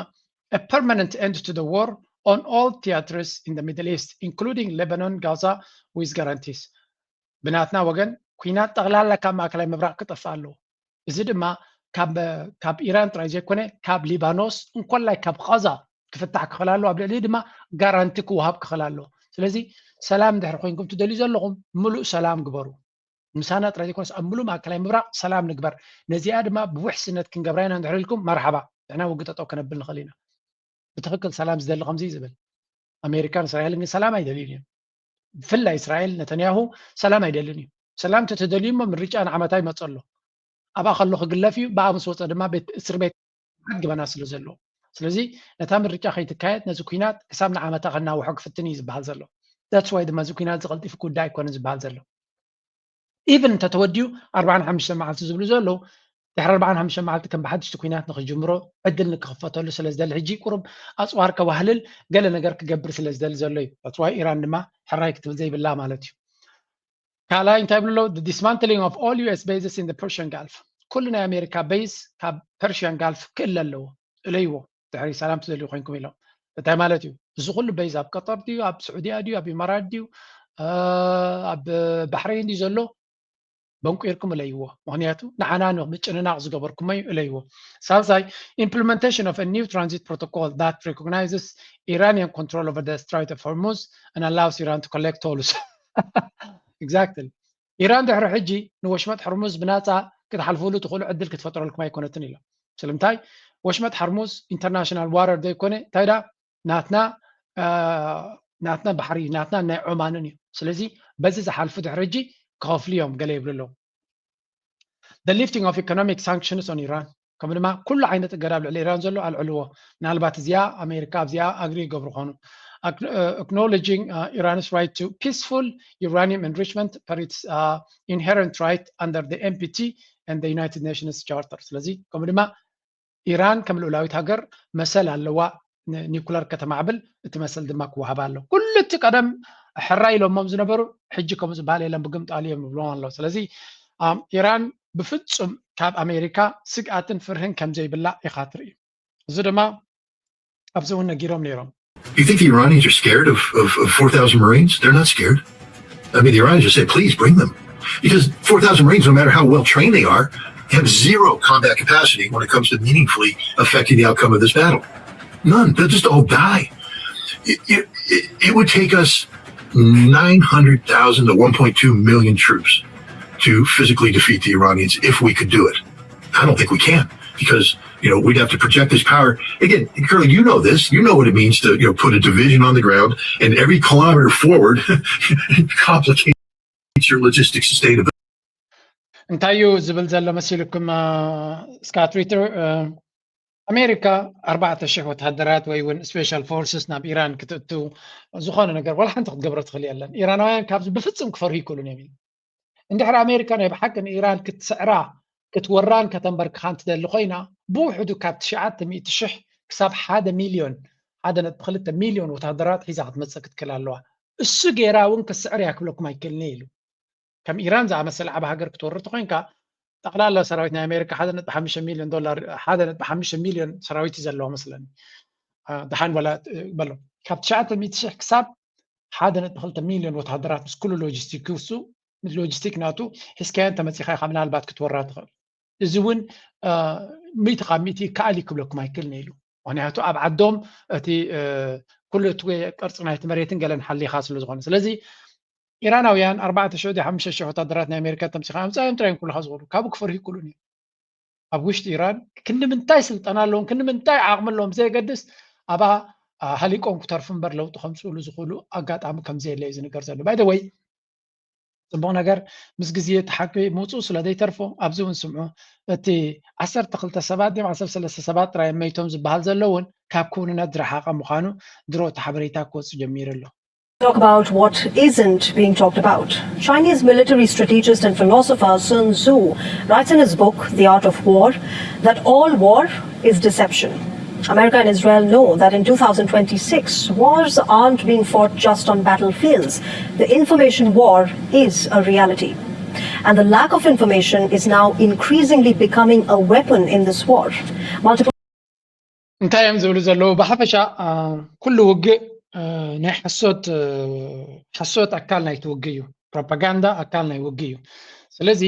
a permanent end to the war on all theatres in the Middle East including Lebanon, Gaza with guarantees. ብናትና ወገን ኩናት ጠቕላላ ካብ ማእከላይ ምብራቕ ክጠፍእ ኣለዎ። እዚ ድማ ካብ ኢራን ጥራይ ዘይኮነ ካብ ሊባኖስ እንኮላይ ካብ ቃዛ ክፍታሕ ክኽእል ኣለዎ። ኣብ ልዕሊ ድማ ጋራንቲ ክወሃብ ክኽእል ኣለዎ። ስለዚ ሰላም እንድሕር ኮይንኩም ትደልዩ ዘለኹም ምሉእ ሰላም ግበሩ። ምሳና ጥራይ ዘይኮነስ ኣብ ምሉእ ማእከላይ ምብራቕ ሰላም ንግበር። ነዚኣ ድማ ብውሕስነት ክንገብራ ኢና እንድሕር ኢልኩም መርሓባ። ንሕና ውግእ ጠጠው ከነብል ንኽእል ኢና። ብትኽክል ሰላም ዝደሊ ከምዚ ዝብል ኣሜሪካን እስራኤልን ግን ሰላም ኣይደልዩን እዮም። ብፍላይ እስራኤል ነተንያሁ ሰላም ኣይደልን እዩ። ሰላም ተተደልዩ እሞ ምርጫ ንዓመታ ይመፀ ኣሎ። ኣብኣ ከሎ ክግለፍ እዩ። ብኣ ምስ ወፀ ድማ እስር ቤት ግበና ስለ ዘለዎ ስለዚ ነታ ምርጫ ከይትካየድ ነዚ ኩናት ክሳብ ንዓመታ ከናውሖ ክፍትን እዩ ዝበሃል ዘሎ። That's why ድማ እዚ ኩናት ዝቐልጢፍ ጉዳይ ኣይኮነ ዝበሃል ዘሎ። ኢቭን እንተተወዲኡ ኣርባዓን ሓሙሽተን መዓልቲ ዝብሉ ዘለዉ ድሕሪ ኣርባዓን ሓሙሽተን መዓልቲ ከም ብሓድሽቲ ኩናት ንክጅምሮ ዕድል ንክኽፈተሉ ስለ ዝደሊ ሕጂ ቁሩብ ኣፅዋር ከባህልል ገለ ነገር ክገብር ስለ ዝደሊ ዘሎ እዩ። That's why ኢራን ድማ ሕራይ ክትብል ዘይብላ ማለት እዩ። ካልኣይ እንታይ ይብሉ ኣለዉ dismantling of all U S bases in the Persian Gulf ኩሉ ናይ ኣሜሪካ ቤዝ ካብ ፐርሽያን ጋልፍ ክእለ ኣለዎ እለይዎ ድሕሪ ሰላም ትደልዩ ኮይንኩም ኢሎም እንታይ ማለት እዩ እዚ ኩሉ ቤዝ ኣብ ቀጠር ድዩ ኣብ ስዑዲያ ድዩ ኣብ ኢማራት ድዩ ኣብ ባሕሬን ድዩ ዘሎ በንቁርኩም እለይዎ ምክንያቱ ንዓና ምጭንናቕ ዝገበርኩሞ እዩ እለይዎ ሳልሳይ implementation of a new transit protocol that recognizes Iranian control over the Strait of Hormuz and allows Iran to collect tolls exactly ኢራን ድሕሪ ሕጂ ንወሽመጥ ሕርሙዝ ብናፃ ክትሓልፉሉ ትኽእሉ ዕድል ክትፈጥረልኩም ኣይኮነትን ኢሎም ስለምንታይ ወሽመጥ ሓርሙዝ international water ዘይኮነ እንታይ ዳ ናትና ናትና ባሕሪ ናትና ናይ ዖማንን እዩ ስለዚ በዚ ዝሓልፉ ድሕሪ ሕጂ ክኸፍሉ እዮም ገለ ይብሉ ኣለዉ the lifting of economic sanctions on Iran ከምኡ ድማ ኩሉ ዓይነት እገዳ ኣብ ልዕሊ ኢራን ዘሎ ኣልዕልዎ ምናልባት እዚኣ ኣሜሪካ ኣብዚኣ ኣግሪ ይገብሩ ኾኑ acknowledging Iran's right to peaceful uranium enrichment per its inherent right under the N P T and the United Nations Charter ስለዚ ከምኡ ድማ ኢራን ከም ልኡላዊት ሃገር መሰል ኣለዋ ኒኩለር ከተማዕብል እቲ መሰል ድማ ክወሃባ ኣሎ ኩሉ እቲ ቀደም ሕራይ ኢሎሞም ዝነበሩ ሕጂ ከምኡ ዝበሃል የለን ብግምጣል እዮም ይብሎም ኣለዉ ስለዚ ኢራን ብፍፁም ካብ ኣሜሪካ ስግኣትን ፍርህን ከም ዘይብላ ኢኻ ትርኢ እዚ ድማ ኣብዚ እውን ነጊሮም ነይሮም You think the Iranians are scared of, of, of four thousand Marines? They're not scared. I mean, the Iranians just say, please bring them. Because four thousand Marines, no matter how well trained they are, have zero combat capacity when it comes to meaningfully affecting the outcome of this battle. None. They'll just all die. It, it, it, it would take us nine hundred thousand to one point two million troops to physically defeat the Iranians if we could do it. I don't think we can because you know we'd have to project this power again. Curly, you know this. You know what it means to you know put a division on the ground and every kilometer forward complicates your logistic sustainability. እንታይ እዩ ዝብል ዘሎ መሲልኩም ስካት ሪተር? ኣሜሪካ ኣርባዕተ ሽሕ ወተሃደራት ወይ እውን ስፔሻል ፎርስስ ናብ ኢራን ክትእቱ ዝኾነ ነገር ዋላ ሓንቲ ክትገብሮ ትኽእል የለን። ኢራናውያን ካብዚ ብፍጹም ክፈርሁ ይክእሉን እዮም። እንድሕር ኣሜሪካ ናይ ብሓቂ ንኢራን ክትስዕራ ክትወራን ከተንበርክኻን ትደሊ ኮይና ብውሕዱ ካብ ትሽዓተ ሚእቲ ሽሕ ክሳብ ሓደ ሚልዮን ሓደ ነጥቢ ክልተ ሚልዮን ወተሃደራት ሒዛ ክትመፅእ ክትክእል ኣለዋ። እሱ ገይራ እውን ክትስዕር እያ ክብለኩም ኣይክእልን ኢሉ። ከም ኢራን ዝኣመሰለ ዓብ ሃገር ክትወርር ተኮይንካ ጠቕላላ ሰራዊት ናይ ኣሜሪካ ሓደ ነጥቢ ሓሙሽተ ሚልዮን ዶላር ሓደ ነጥቢ ሓሙሽተ ሚልዮን ሰራዊት እዩ ዘለዎ መስለኒ። ደሓን ወላ በሎ ካብ ትሽዓተ ሚእቲ ሽሕ ክሳብ ሓደ ነጥቢ ክልተ ሚልዮን ወተሃደራት ምስ ኩሉ ሎጂስቲክ ክሱ ሎጂስቲክ ናቱ ሒዝካዮን ተመፂኻ ኢኻ ምናልባት ክትወራ ትኽእል። እዚ እውን ሚእቲ ካብ ሚእቲ ይከኣል እዩ ክብለኩም ኣይክእልን ኢሉ። ምክንያቱ ኣብ ዓዶም እቲ ኩሉ እቲ ቅርፂ ናይቲ መሬትን ገለን ሓሊኻ ስለ ዝኾነ ስለዚ ኢራናውያን ኣርባዕተ ሽሕ ድዩ ሓሙሽተ ሽሕ ወታደራት ናይ ኣሜሪካ ተምፂኻ ኣምፃዮም ጥራዮም ክብሉካ ዝኽእሉ ካብኡ ክፈርሁ ይክእሉን እዮም። ኣብ ውሽጢ ኢራን ክንዲ ምንታይ ስልጠና ኣለዎም ክንዲ ምንታይ ዓቕሚ ኣለዎም ብዘየገድስ ኣብኣ ሃሊቆም ክተርፉ እምበር ለውጢ ከምፅእሉ ዝኽእሉ ኣጋጣሚ ከምዘየለ እዩ ዝንገር ዘሎ። ባይ ወይ ፅቡቕ ነገር ምስ ግዜ እቲ ሓቂ ምውፅኡ ስለ ዘይተርፎ ኣብዚ እውን ስምዑ እቲ ዓሰርተ ክልተ ሰባት ድዮም ዓሰርተ ሰለስተ ሰባት ጥራይ መይቶም ዝበሃል ዘሎ እውን ካብ ክውንነት ዝረሓቐ ምዃኑ ድሮ እቲ ሓበሬታ ክወፅእ ጀሚሩ ኣሎ። Talk about what isn't being talked about. Chinese military strategist and philosopher Sun Tzu writes in his book, The Art of War, that all war is deception. America and Israel know that in two thousand twenty-six, wars aren't being fought just on battlefields. The information war is a reality. And the lack of information is now increasingly becoming a weapon in this war. Multiple እንታይ እዮም ዝብሉ ዘለዉ? ብሓፈሻ ኩሉ ውግእ ናይ ሓሶት ሓሶት ኣካል ናይቲ ውግእ እዩ። ፕሮፓጋንዳ ኣካል ናይ ውግእ እዩ። ስለዚ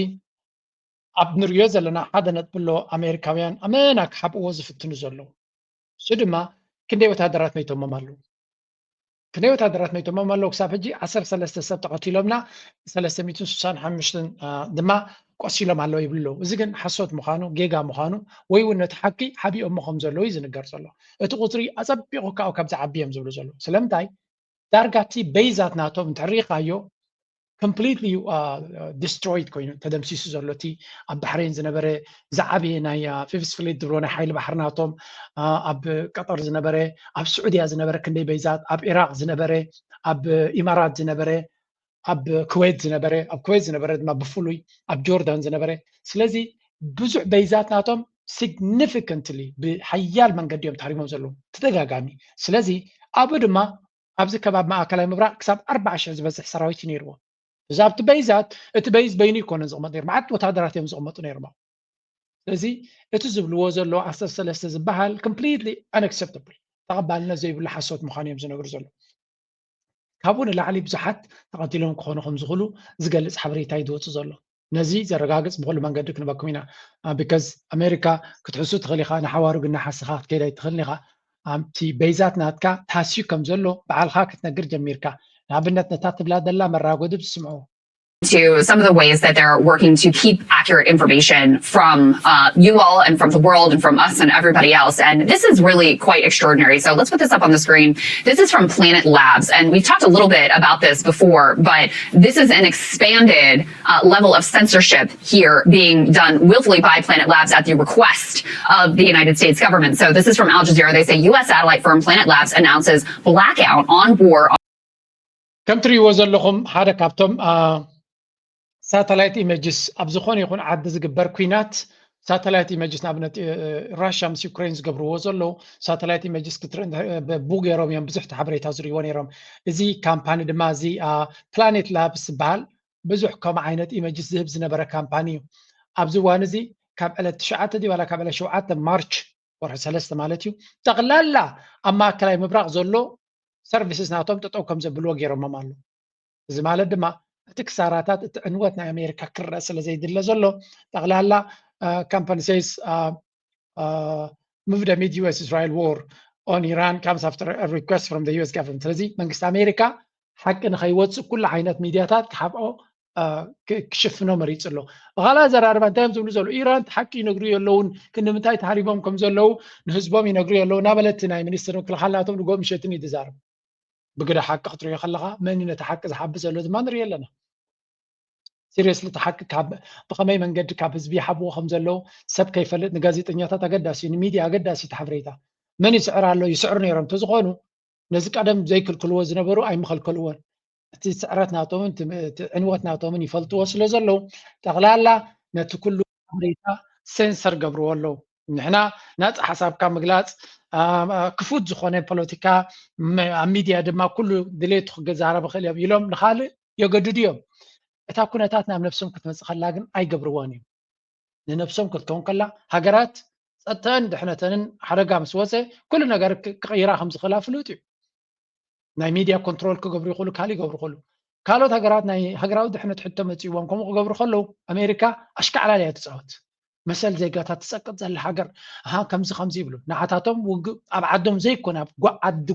ኣብ ንሪኦ ዘለና ሓደ ነጥቢ ኣሎ። ኣሜሪካውያን ኣመና ክሓብእዎ ዝፍትኑ ዘለዉ እሱ ድማ ክንደይ ወታደራት መይቶሞም ኣለዉ? ክንደይ ወታደራት መይቶሞም ኣለዉ? ክሳብ ሕጂ ዓሰርተ ሰለስተ ሰብ ተቐቲሎምና ሰለስተ ሚእትን ስሳን ሓሙሽተን ድማ ቆሲሎም ኣለዉ ይብሉ ኣለዉ። እዚ ግን ሓሶት ምዃኑ ጌጋ ምዃኑ ወይ እውን ነቲ ሓቂ ሓቢኦሞ ከም ዘለዉ እዩ ዝንገር ዘሎ። እቲ ቁፅሪ ኣፀቢቑ ካብኡ ካብ ዝዓቢ እዮም ዝብሉ ዘለዉ። ስለምንታይ ዳርጋ እቲ በይዛት ናቶም እንተሪኢኻዮ completely destroyed ኮይኑ ተደምሲሱ ዘሎ እቲ ኣብ ባሕሬን ዝነበረ ዝዓበየ ናይ ፊፍስ ፍሊት ዝብሎ ናይ ሓይሊ ባሕሪ ናቶም ኣብ ቀጠር ዝነበረ ኣብ ስዑድያ ዝነበረ ክንደይ በይዛት ኣብ ኢራቅ ዝነበረ ኣብ ኢማራት ዝነበረ ኣብ ኩዌት ዝነበረ ኣብ ኩዌት ዝነበረ ድማ ብፍሉይ ኣብ ጆርዳን ዝነበረ ስለዚ ብዙሕ በይዛት ናቶም significantly ብሓያል መንገዲ እዮም ተሃሪሞም ዘለዉ ተደጋጋሚ ስለዚ ኣብኡ ድማ ኣብዚ ከባቢ ማእከላይ ምብራቕ ክሳብ ኣርባዓ ሽሕ ዝበዝሕ ሰራዊት እዩ ነይርዎ። እዚ ኣብቲ በይዛት እቲ በይዝ በይኑ ይኮነን ዝቕመጥ ነይሩ፣ መዓት ወታደራት እዮም ዝቕመጡ ነይሮም። ስለዚ እቲ ዝብልዎ ዘለዉ ዓሰርተ ሰለስተ ዝበሃል completely unacceptable ተቐባልነት ዘይብሉ ሓሶት ምዃኑ እዮም ዝነግሩ ዘለዉ። ካብኡ ንላዕሊ ብዙሓት ተቐቲሎም ክኾኑ ከም ዝኽእሉ ዝገልፅ ሓበሬታ እዩ ዝወፅእ ዘሎ። ነዚ ዘረጋግፅ ብኩሉ መንገዲ ክንበኩም ኢና። because ኣሜሪካ ክትሕሱ ትኽእል ኢኻ፣ ንሓዋሩ ግን ናሓስኻ ክትከይድ ኣይትኽእልን ኢኻ። ኣብቲ በይዛት ናትካ ታስዩ ከም ዘሎ ባዕልኻ ክትነግር ጀሚርካ። ንኣብነት ነታ ትብላ ዘላ መራጎዲ ብትስምዑ። to some of the ways that they're working to keep accurate information from uh, you all and from the world and from us and everybody else. And this is really quite extraordinary. So let's put this up on the screen. This is from Planet Labs. And we've talked a little bit about this before, but this is an expanded uh, level of censorship here being done willfully by Planet Labs at the request of the United States government. So this is from Al Jazeera. They say U S satellite firm Planet Labs announces blackout on war. ከም ትሪእዎ ዘለኹም ሓደ ካብቶም ሳተላይት ኢመጅስ ኣብ ዝኾነ ይኹን ዓዲ ዝግበር ኩናት ሳተላይት ኢመጅስ ንኣብነት ራሽያ ምስ ዩክሬን ዝገብርዎ ዘለዉ ሳተላይት ኢመጅስ ክትርኢ ቡ ገይሮም እዮም ብዙሕ ሓበሬታ ዝርእይዎ ነይሮም። እዚ ካምፓኒ ድማ እዚ ፕላኔት ላብስ ዝበሃል ብዙሕ ከምኡ ዓይነት ኢመጅስ ዝህብ ዝነበረ ካምፓኒ እዩ። ኣብዚ እዋን እዚ ካብ ዕለት ትሽዓተ ድዩ ዋላ ካብ ዕለት ሸውዓተ ማርች ወርሒ ሰለስተ ማለት እዩ ጠቕላላ ኣብ ማእከላይ ምብራቕ ዘሎ services ናቶም ጠጠው ከም ዘብልዎ ገይሮሞም ኣለዉ። እዚ ማለት ድማ እቲ ክሳራታት፣ እቲ ዕንወት ናይ ኣሜሪካ ክረአ ስለ ዘይድለ ዘሎ፣ ጠቕላላ companies moved amid U S Israel war on Iran comes after a request from the U S government. ስለዚ መንግስቲ ኣሜሪካ ሓቂ ንኸይወፅእ ኩሉ ዓይነት ሚድያታት ክሓብኦ ክሽፍኖ መሪፁ ኣሎ። ብካልእ ኣዘራርባ እንታይ እዮም ዝብሉ ዘለዉ? ኢራን ሓቂ ይነግሩ የለውን፣ ክንዲ ምንታይ ተሃሪቦም ከም ዘለዉ ንህዝቦም ይነግሩ የለዉ እናበለ እቲ ናይ ሚኒስትር ምክልኻል ናቶም ንጎ ምሸትን እዩ ዝዛረብ። ብግደ ሓቂ ክትሪኦ ከለኻ መን እዩ ነቲ ሓቂ ዝሓቢ ዘሎ ድማ ንሪኦ ኣለና። ሲሪየስሊ እቲ ሓቂ ካብ ብኸመይ መንገዲ ካብ ህዝቢ ይሓብዎ ከም ዘለዉ ሰብ ከይፈልጥ ንጋዜጠኛታት ኣገዳሲ እዩ፣ ንሚድያ ኣገዳሲ እቲ ሓበሬታ። መን ይስዕር ኣሎ? ይስዕሩ ነይሮም እንተዝኾኑ ነዚ ቀደም ዘይክልክልዎ ዝነበሩ ኣይምኸልከልዎን። እቲ ስዕረት ናቶምን እቲ ዕንወት ናቶምን ይፈልጥዎ ስለ ዘለዉ ጠቕላላ ነቲ ኩሉ ሓበሬታ ሴንሰር ገብርዎ ኣለዉ። ንሕና ናፃ ሓሳብካ ምግላፅ ክፉት ዝኾነ ፖለቲካ ኣብ ሚድያ ድማ ኩሉ ድሌቱ ክዛረብ ይኽእል እዮም ኢሎም ንኻልእ የገድዱ እዮም። እታ ኩነታት ናብ ነብሶም ክትመፅእ ከላ ግን ኣይገብርዎን እዮም። ንነብሶም ክትከውን ከላ ሃገራት ፀጥተን ድሕነተንን ሓደጋ ምስ ወፀ ኩሉ ነገር ክቕይራ ከም ዝኽእላ ፍሉጥ እዩ። ናይ ሚድያ ኮንትሮል ክገብሩ ይኽእሉ፣ ካልእ ይገብሩ ይኽእሉ። ካልኦት ሃገራት ናይ ሃገራዊ ድሕነት ሕቶ መፂእዎም ከምኡ ክገብሩ ከለዉ ኣሜሪካ ኣሽካዕላል እያ ትፃወት። መሰል ዜጋታት ትፀቅጥ ዘላ ሃገር ኣሃ ከምዚ ከምዚ ይብሉ። ንዓታቶም ውግእ ኣብ ዓዶም ዘይኮነ ኣብ ዓዲ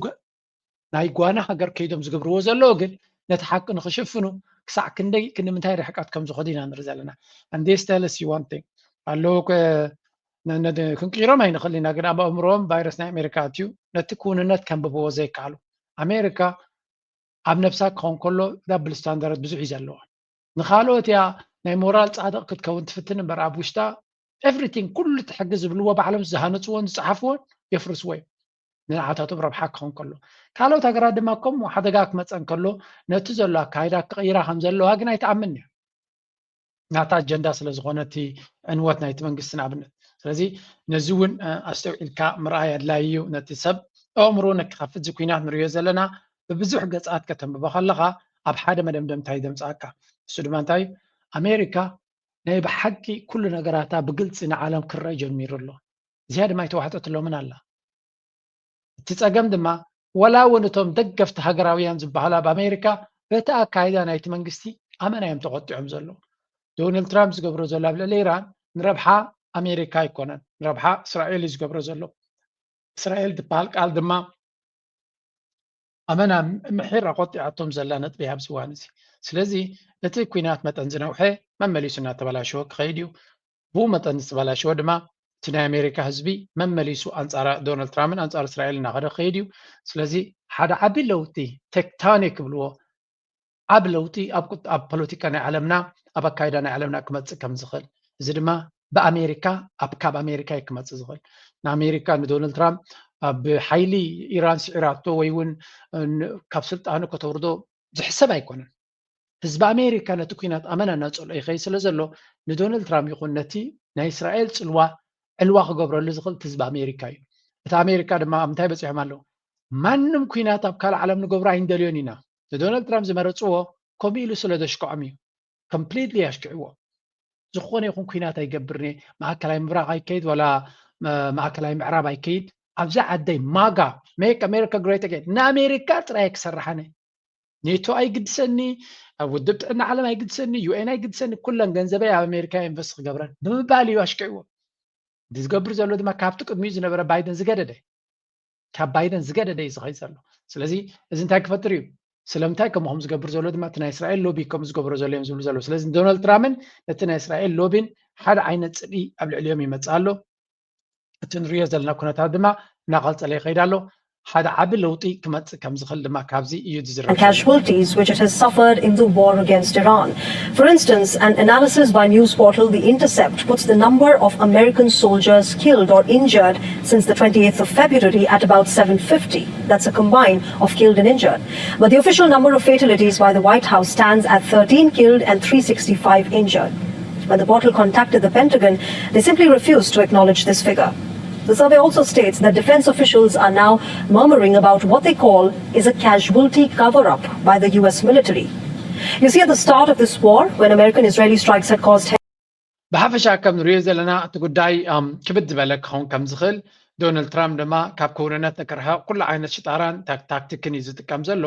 ናይ ጓና ሃገር ከይዶም ዝገብርዎ ዘለዉ ግን ነቲ ሓቂ ንኽሽፍኑ ክሳዕ ክንደይ ክንምንታይ ርሕቀት ከም ዝኸዱ ኢና ንርኢ ዘለና። And this tells you one thing ኣለዉ ክንቅይሮም ኣይንኽእል ኢና፣ ግን ኣብ ኣእምሮኦም ቫይረስ ናይ ኣሜሪካ ኣትዩ ነቲ ክውንነት ከንብብዎ ዘይከኣሉ። ኣሜሪካ ኣብ ነብሳ ክኸውን ከሎ ዳብል ስታንዳርድ ብዙሕ እዩ ዘለዋ። ንኻልኦት እያ ናይ ሞራል ጻድቕ ክትከውን ትፍትን እምበር ኣብ ውሽጣ ኤቭሪቲንግ ኩሉ እቲ ሕጊ ዝብልዎ ባዕሎም ዝሃነፅዎን ዝፀሓፍዎን የፍርስዎ እዮም። ንዓታቶም ረብሓ ክኸውን ከሎ ካልኦት ሃገራት ድማ ከምኡ ሓደጋ ክመፀን ከሎ ነቲ ዘሎ ኣካይዳ ክቕይራ ከም ዘለዋ ግን ኣይትኣምን እያ። ናታ ኣጀንዳ ስለ ዝኾነ እቲ ዕንወት ናይቲ መንግስቲ ንኣብነት። ስለዚ ነዚ እውን ኣስተውዒልካ ምርኣይ ኣድላይ እዩ። ነቲ ሰብ ኣእምሮ ነክኸፍት እዚ ኩናት ንሪኦ ዘለና ብብዙሕ ገፃት ከተንብቦ ከለኻ ኣብ ሓደ መደምደምታ እዩ ዘምፅኣካ። እሱ ድማ እንታይ እዩ? ኣሜሪካ ናይ ብሓቂ ኩሉ ነገራታ ብግልፂ ንዓለም ክረአ ጀሚሩ ኣሎ። እዚኣ ድማ ኣይተዋሕጠትሎምን ኣላ። እቲ ፀገም ድማ ወላ እውን እቶም ደገፍቲ ሃገራውያን ዝበሃሉ ኣብ ኣሜሪካ በቲ ኣካይዳ ናይቲ መንግስቲ ኣመና እዮም ተቆጢዖም ዘለዉ። ዶናልድ ትራምፕ ዝገብሮ ዘሎ ኣብ ልዕሊ ኢራን ንረብሓ ኣሜሪካ ኣይኮነን፣ ንረብሓ እስራኤል እዩ ዝገብሮ ዘሎ። እስራኤል ዝበሃል ቃል ድማ ኣመና ምሒር ኣቆጢዓቶም ዘላ ነጥቢ ኣብዚ እዋን እዚ። ስለዚ እቲ ኩናት መጠን ዝነውሐ መመሊሱ እናተበላሸወ ክኸይድ እዩ። ብኡ መጠን ዝተበላሸወ ድማ እቲ ናይ ኣሜሪካ ህዝቢ መመሊሱ ኣንፃር ዶናልድ ትራምፕን ኣንፃር እስራኤል እናኸደ ክኸይድ እዩ። ስለዚ ሓደ ዓቢ ለውጢ ቴክቶኒክ ክብልዎ ዓቢ ለውጢ ኣብ ፖለቲካ ናይ ዓለምና ኣብ ኣካይዳ ናይ ዓለምና ክመፅእ ከም ዝኽእል እዚ ድማ ብኣሜሪካ ኣብ ካብ ኣሜሪካ እዩ ክመፅእ ዝኽእል። ንኣሜሪካ ንዶናልድ ትራምፕ ብሓይሊ ኢራን ስዒራቶ ወይ እውን ካብ ስልጣኑ ከተውርዶ ዝሕሰብ ኣይኮነን። ህዝቢ ኣሜሪካ ነቲ ኩናት ኣመና እናፀልኦ ይኸይድ ስለ ዘሎ ንዶናልድ ትራምፕ ይኹን ነቲ ናይ እስራኤል ፅልዋ ዕልዋ ክገብረሉ ዝኽእል እቲ ህዝቢ ኣሜሪካ እዩ። እቲ ኣሜሪካ ድማ ኣብ ምንታይ በፂሖም ኣለዉ? ማንም ኩናት ኣብ ካልእ ዓለም ንገብሮ ኣይንደልዮን ኢና። ንዶናልድ ትራምፕ ዝመረፅዎ ከምኡ ኢሉ ስለ ዘሽክዖም እዩ። ኮምፕሊትሊ ኣሽኪዕዎ። ዝኾነ ይኹን ኩናት ኣይገብርን እየ፣ ማእከላይ ምብራቕ ኣይከይድ ዋላ ማእከላይ ምዕራብ ኣይከይድ፣ ኣብዛ ዓደይ ማጋ make America great again ንኣሜሪካ ጥራይ ክሰርሓነ ኔቶ ኣይግድሰኒ፣ ውድብ ጥዕና ዓለም ኣይግድሰኒ፣ ዩ ኤን ኣይግድሰኒ፣ ኩለን ገንዘበይ ኣብ ኣሜሪካ ኢንቨስት ክገብረን ብምባል እዩ ኣሽኪዕዎ። ዝገብር ዘሎ ድማ ካብቲ ቅድሚኡ ዝነበረ ባይደን ዝገደደ ካብ ባይደን ዝገደደ እዩ ዝኸይድ ዘሎ። ስለዚ እዚ እንታይ ክፈጥር እዩ? ስለምንታይ ከምኡ ከም ዝገብር ዘሎ ድማ እቲ ናይ እስራኤል ሎቢ ከም ዝገብሮ ዘሎ እዮም ዝብሉ ዘለዉ። ስለዚ ንዶናልድ ትራምፕን ነቲ ናይ እስራኤል ሎቢን ሓደ ዓይነት ፅልኢ ኣብ ልዕሊኦም ይመፅእ ኣሎ። እቲ ንሪኦ ዘለና ኩነታት ድማ እናቐፀለ ይኸይድ ኣሎ። ሓደ ዓቢ ለውጢ ክመፅእ ከም ዝኽእል ድማ ካብዚ እዩ ዝዝረብ ዘሎ። Casualties which it has suffered in the war against Iran. For instance, an analysis by news portal The Intercept puts the number of American soldiers killed or injured since the twenty-eighth of February at about seven fifty. That's a combine of killed and injured. But the official number of fatalities by the White House stands at thirteen killed and three sixty-five injured. When the portal contacted the Pentagon, they simply refused to acknowledge this figure. The survey also states that defense officials are now murmuring about what they call is a casualty cover-up by the U S military. You see, at the start of this war, when American-Israeli strikes had caused ብሓፈሻ ከም ንሪኦ ዘለና እቲ ጉዳይ ክብድ ዝበለ ክኸውን ከም ዝኽእል ዶናልድ ትራምፕ ድማ ካብ ክውንነት ንክርሕቕ ኩሉ ዓይነት ሽጣራን ታክቲክን እዩ ዝጥቀም ዘሎ።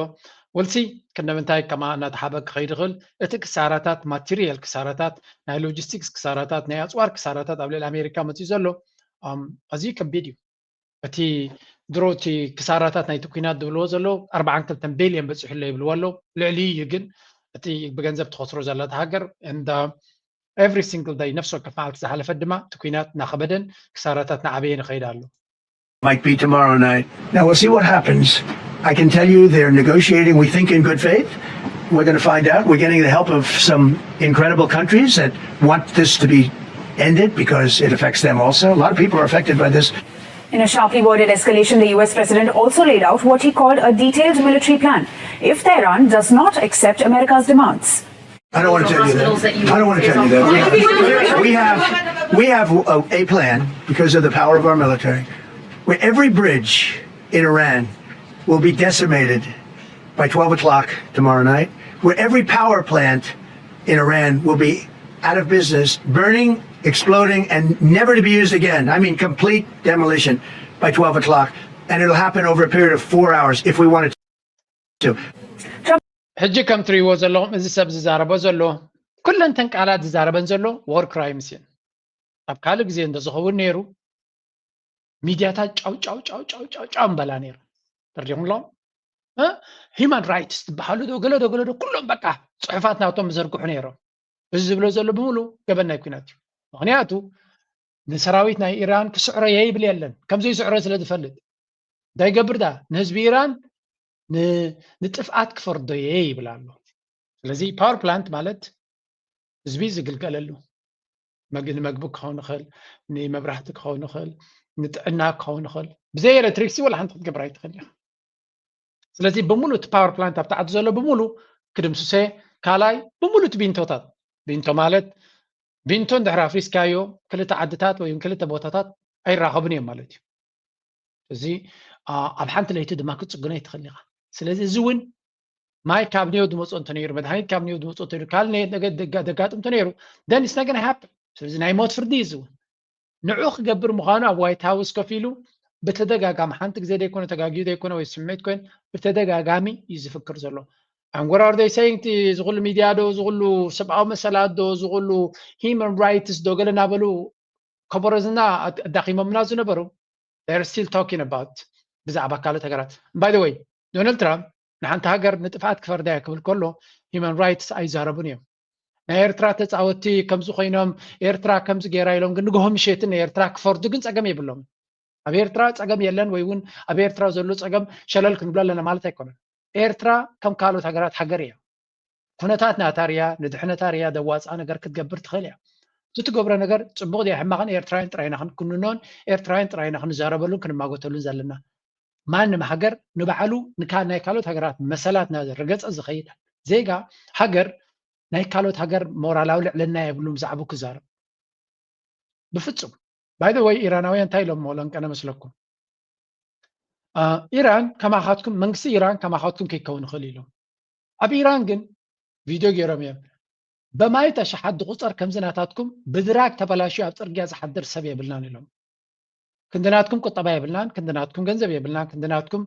ወልሲ ክንደምንታይ ከማ እናተሓበ ክኸይድ ይኽእል። እቲ ክሳራታት፣ ማቴሪያል ክሳራታት፣ ናይ ሎጂስቲክስ ክሳራታት፣ ናይ ኣፅዋር ክሳራታት ኣብ ልዕሊ ኣሜሪካ መፅኡ ዘሎ ኣዝዩ ከቢድ እዩ። እቲ ድሮ እቲ ክሳራታት ናይቲ ኩናት ዝብልዎ ዘሎ ኣርባዓን ክልተን ቢልዮን በፂሑ ኣሎ ይብልዎ ኣለዉ። ልዕሊ እዩ ግን እቲ ብገንዘብ ትኸስሮ ዘለታ ሃገር እንዳ every single day ነፍሲ ወከፍ መዓልቲ ዝሓለፈት ድማ እቲ ኩናት እናኸበደን ክሳራታት እናዓበየን ይኸይድ ኣሎ። Might be tomorrow night. Now we'll see what happens. I can tell you they're negotiating, we think, in good faith. We're going to find out. We're getting the help of some incredible countries that want this to be ended because it affects them also. A lot of people are affected by this. In a sharply worded escalation, the U S president also laid out what he called a detailed military plan if Tehran does not accept America's demands. I don't want to tell you that. I don't want to tell you that. We have, we have a, a plan because of the power of our military, where every bridge in Iran will be decimated by twelve o'clock tomorrow night, where every power plant in Iran will be out of business, burning, exploding, and never to be used again. I mean, complete demolition by twelve o'clock. And it'll happen over a period of four hours if we wanted to. ሕጂ ከም ትሪእዎ ዘለኹም እዚ ሰብ ዝዛረቦ ዘሎ ኩለን ተን ቃላት ዝዛረበን ዘሎ war crimes እየን። ኣብ ካልእ ግዜ እንተዝኸውን ነይሩ ሚድያታት ጫው ጫው ጫው ጫው ጫው ጫው ምበላ ነይሩ። ተረዲኹም ኣለኹም? human rights ዝበሃሉ ዶ ገለ ዶ ገለ ዶ ኩሎም በቃ ፅሑፋት ናቶም ምዘርግሑ ነይሮም። እዚ ዝብሎ ዘሎ ብምሉ ገበን ናይ ኩናት እዩ። ምክንያቱ ንሰራዊት ናይ ኢራን ክስዕሮ የይብል የለን፣ ከምዘይስዕሮ ስለ ዝፈልጥ እንታይ ይገብር ዳ ንህዝቢ ኢራን ንጥፍኣት ክፈርዶ እየ ይብል ኣሎ። ስለዚ power plant ማለት ህዝቢ ዝግልገለሉ ንመግቢ ክኸውን ይኽእል፣ ንመብራህቲ ክኸውን ይኽእል፣ ንጥዕና ክኸውን ይኽእል። ብዘይ ኤሌክትሪክሲ ወላ ሓንቲ ክትገብር ኣይትኽእል ኢኻ። ስለዚ ብምሉእ እቲ power plant ኣብቲ ዓዲ ዘሎ ብምሉ ክድምስሰ፣ ካልኣይ ብምሉእ እቲ ቢንቶታት፣ ቢንቶ ማለት ቢንቶ እንድሕር ኣፍሪስካዮ ክልተ ዓድታት ወይ ክልተ ቦታታት ኣይራኸቡን እዮም ማለት እዩ። እዚ ኣብ ሓንቲ ለይቲ ድማ ክትፅግኖ ኣይትኽእል ኢኻ። ስለዚ እዚ እውን ማይ ካብ ኒዮ ዝመፅኦ እንተነይሩ፣ መድሃኒት ካብ ኒዮ ዝመፅኦ እንተነይሩ፣ ካልእ ነገር ዘጋጥም እንተነይሩ then it's not gonna happen። ስለዚ ናይ ሞት ፍርዲ እዩ እዚ እውን። ንዑ ክገብር ምዃኑ ኣብ ዋይት ሃውስ ኮፍ ኢሉ ብተደጋጋሚ፣ ሓንቲ ግዜ ዘይኮነ፣ ተጋግዩ ዘይኮነ ወይ ስምዒት ኮይን ብተደጋጋሚ እዩ ዝፍክር ዘሎ። And what are they saying? እዚ ኩሉ ሚድያ ዶ፣ እዚ ኩሉ ሰብኣዊ መሰላት ዶ፣ እዚ ኩሉ human rights ዶ ገለ እናበሉ ከበሮ ዝና ኣዳኺሞምና ዝነበሩ they're still talking about ብዛዕባ ካልኦት ሃገራት። By the way ዶናልድ ትራምፕ ንሓንቲ ሃገር ንጥፍኣት ክፈርዳ እየ ክብል ከሎ human rights ኣይዛረቡን እዮም። ናይ ኤርትራ ተፃወቲ ከምዚ ኮይኖም ኤርትራ ከምዚ ገይራ ኢሎም ግን ንግሆ ምሸትን ናይ ኤርትራ ክፈርዱ ግን ፀገም የብሎም። ኣብ ኤርትራ ፀገም የለን ወይ እውን ኣብ ኤርትራ ዘሎ ፀገም ሸለል ክንብሎ ኣለና ማለት ኣይኮነን። ኤርትራ ከም ካልኦት ሃገራት ሃገር እያ። ኩነታት ናታ ርያ ንድሕነታ ርያ ዘዋፅኣ ነገር ክትገብር ትኽእል እያ። እቲ ትገብሮ ነገር ፅቡቕ ድያ ሕማቕን ኤርትራውያን ጥራይና ክንኩንኖን ኤርትራውያን ጥራይና ክንዛረበሉን ክንማጎተሉን ዘለና። ማንም ሃገር ንባዕሉ ናይ ካልኦት ሃገራት መሰላት ናረገፀ ዝኸይድ ዜጋ ሃገር ናይ ካልኦት ሃገር ሞራላዊ ልዕልና የብሉን ብዛዕቡ ክዛረብ ብፍፁም። By the way ኢራናውያን እንታይ ኢሎሞ ለንቀነ መስለኩም? ኢራን ከማኻትኩም መንግስቲ ኢራን ከማኻትኩም ከይከውን ይኽእል ኢሎም። ኣብ ኢራን ግን ቪድዮ ገይሮም እዮም በማይት ኣሽሓት ዝቑፀር ከምዚ ናታትኩም ብድራግ ተበላሽዩ ኣብ ፅርግያ ዝሓድር ሰብ የብልናን ኢሎም። ክንድናትኩም ቁጠባ የብልናን፣ ክንድናትኩም ገንዘብ የብልናን፣ ክንድናትኩም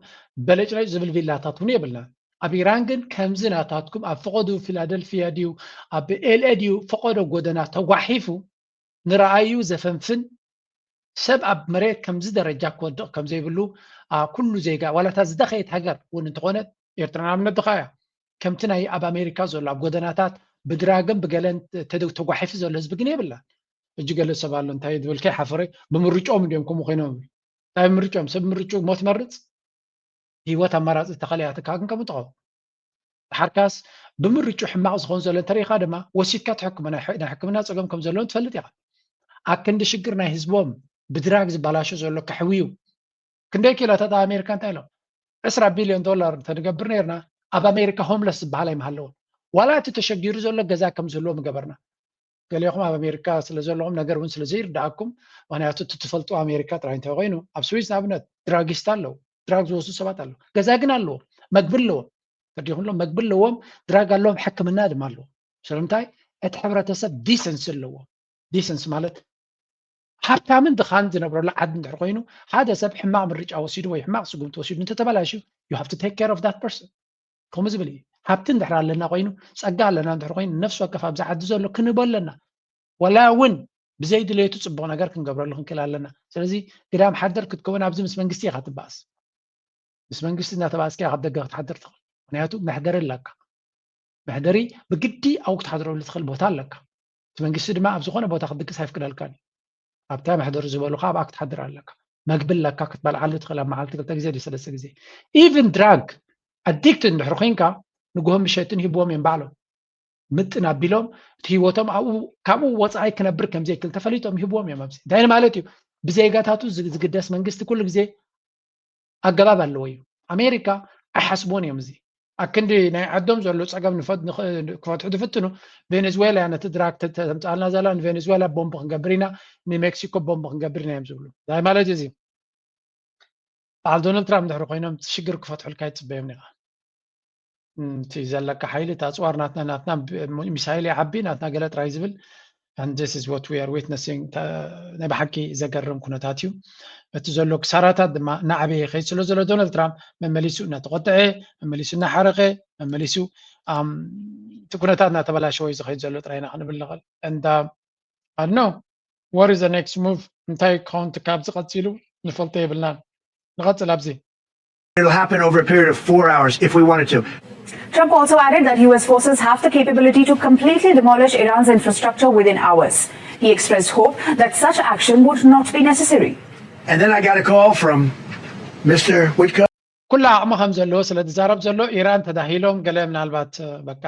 በለጭለጭ ዝብል ቪላታት እውን የብልናን። ኣብ ኢራን ግን ከምዚ ናታትኩም ኣብ ፈቐዶ ፊላደልፊያ ድዩ ኣብ ኤልኤ ድዩ ፈቐዶ ጎደና ተጓሒፉ ንረኣዩ ዘፈንፍን ሰብ ኣብ መሬት ከምዚ ደረጃ ክወድቕ ከምዘይብሉ ኩሉ ዜጋ ዋላታ ዝደኸየት ሃገር እውን እንተኾነት ኤርትራ ንኣብነት ድኻ እያ ከምቲ ናይ ኣብ ኣሜሪካ ዘሎ ኣብ ጎደናታት ብድራግን ብገለን ተጓሒፉ ዘሎ ህዝቢ ግን የብላን። ሕጂ ገለ ሰብ ኣሎ እንታይ ዝብል ከይሓፈረ ብምርጫኦም እንዲዮም ከምኡ ኮይኖም እንታይ ብምርጫኦም ሰብ ምርጭኡ ሞት መርፅ ህይወት ኣማራፂ ተኸለያ ትካ ግን ከምጥቆ ሓርካስ ብምርጩ ሕማቕ ዝኾን ዘሎ እንተሪኢኻ ድማ ወሲድካ ትሕክሞ ናይ ሕክምና ፀገም ከም ዘለውን ትፈልጥ ኢኻ። ኣክንዲ ሽግር ናይ ህዝቦም ብድራግ ዝበላሾ ዘሎ ከሕውዩ ክንደይ ኪሎታት ኣብ ኣሜሪካ እንታይ ኢሎም ዕስራ ቢልዮን ዶላር እንተንገብር ነርና ኣብ ኣሜሪካ ሆምለስ ዝበሃል ኣይምሃለውን ዋላ እቲ ተሸጊሩ ዘሎ ገዛ ከም ዝህልዎ ምገበርና። ገሊኹም ኣብ ኣሜሪካ ስለ ዘለኹም ነገር እውን ስለ ዘይርዳኣኩም ምክንያቱ እቲ ትፈልጡ ኣሜሪካ ጥራይ እንታይ ኮይኑ ኣብ ስዊስ ንኣብነት ድራጊስት ኣለዉ ድራግ ዝወስዱ ሰባት ኣለዉ ገዛ ግን ኣለዎም መግቢ ኣለዎም ተዲኹምሎ መግቢ ኣለዎም ድራግ ኣለዎም ሕክምና ድማ ኣለዎም ስለምንታይ እቲ ሕብረተሰብ ዲሰንስ ኣለዎ ዲሰንስ ማለት ሃብታምን ድኻን ዝነብረሉ ዓዲ እንድሕር ኮይኑ ሓደ ሰብ ሕማቕ ምርጫ ወሲዱ ወይ ሕማቕ ስጉምቲ ወሲዱ እንተተበላሽዩ you have to take care of that person ከምኡ ዝብል እዩ። ሃብቲ እንድሕር ኣለና ኮይኑ ጸጋ ኣለና እንድሕር ኮይኑ ነፍሲ ወከፍ ኣብዚ ዓዲ ዘሎ ክንህቦ ኣለና። ወላ እውን ብዘይ ድሌቱ ጽቡቕ ነገር ክንገብረሉ ክንክእል ኣለና። ስለዚ ግዳም ሓደር ክትከውን ኣብዚ ምስ መንግስቲ ኢኻ ትበኣስ። ምስ መንግስቲ እናተባኣስካ ኢኻ ደገ ክትሓድር ትኽእል። ምክንያቱ መሕደሪ ኣለካ። መሕደሪ ብግዲ ኣብኡ ክትሓድረሉ ትኽእል ቦታ ኣለካ። እቲ መንግስቲ ድማ ኣብ ዝኾነ ቦታ ክትድቅስ ኣይፍቅደልካን እዩ። ኣብታ መሕደሪ ዝበሉካ ኣብኣ ክትሓድር ኣለካ። መግቢ ኣለካ ክትበልዓሉ ትኽእል ኣብ መዓልቲ ክልተ ግዜ ድዩ ሰለስተ ግዜ። ኢቭን ድራግ ኣዲክት እንድሕር ኮይንካ ንግሆ ምሸትን ሂብዎም እዮም ባዕሎም። ምጥን ኣቢሎም እቲ ህይወቶም ኣብኡ ካብኡ ወፃኢ ክነብር ከምዘይክእል ተፈሊጦም ይህብዎም እዮም። ኣብዚ እንታይ ማለት እዩ? ብዜጋታቱ ዝ- ዝግደስ መንግስቲ ኩሉ ግዜ ኣገባብ ኣለዎ እዩ። ኣሜሪካ ኣይሓስብዎን እዮም እዚ ኣክንዲ ናይ ዓዶም ዘሎ ፀገም ንፈት- ንኽ- ክፈትሑ ዝፍትኑ። ቬኔዝዌላ እያ ነቲ ድራግ ተ- ተምፃልና ዘላ። ንቬኔዝዌላ ቦምብ ክንገብር ኢና፣ ንሜክሲኮ ቦምብ ክንገብር ኢና እዮም ዝብሉ። እንታይ ማለት እዩ እዚ? በዓል ዶናልድ ትራምፕ ድሕሪ ኮይኖም እቲ ሽግር ክፈትሑልካ ይፅበዮም ኒኻ። እቲ ዘለካ ሓይሊ እቲ ኣፅዋር ናትና ናትና ሚሳይል ይዓቢ ናትና ገለ ጥራይ ዝብል and this is what we are witnessing። ናይ ብሓቂ ዘገርም ኩነታት እዩ። እቲ ዘሎ ክሳራታት ድማ እናዓበየ ይኸይድ ስለ ዘሎ ዶናልድ ትራምፕ መመሊሱ እናተቆጥዐ መመሊሱ እናሓረቀ መመሊሱ እቲ ኩነታት እናተበላሸወ ዝኸይድ ዘሎ ጥራይ ኢና ክንብል ንኽእል። And I don't know what is the next move እንታይ ክኸውን ካብዚ ቀፂሉ ንፈልጦ የብልናን። ንቐፅል ኣብዚ It'll happen over a period of four hours if we wanted to. Trump also added that U S forces have the capability to completely demolish Iran's infrastructure within hours. He expressed hope that such action would not be necessary. And then I got a call from Mister Witkoff. ኩሉ ዓቕሚ ከም ዘለዎ ስለ ዝዛረብ ዘሎ ኢራን ተዳሂሎም ገለ ምናልባት በቃ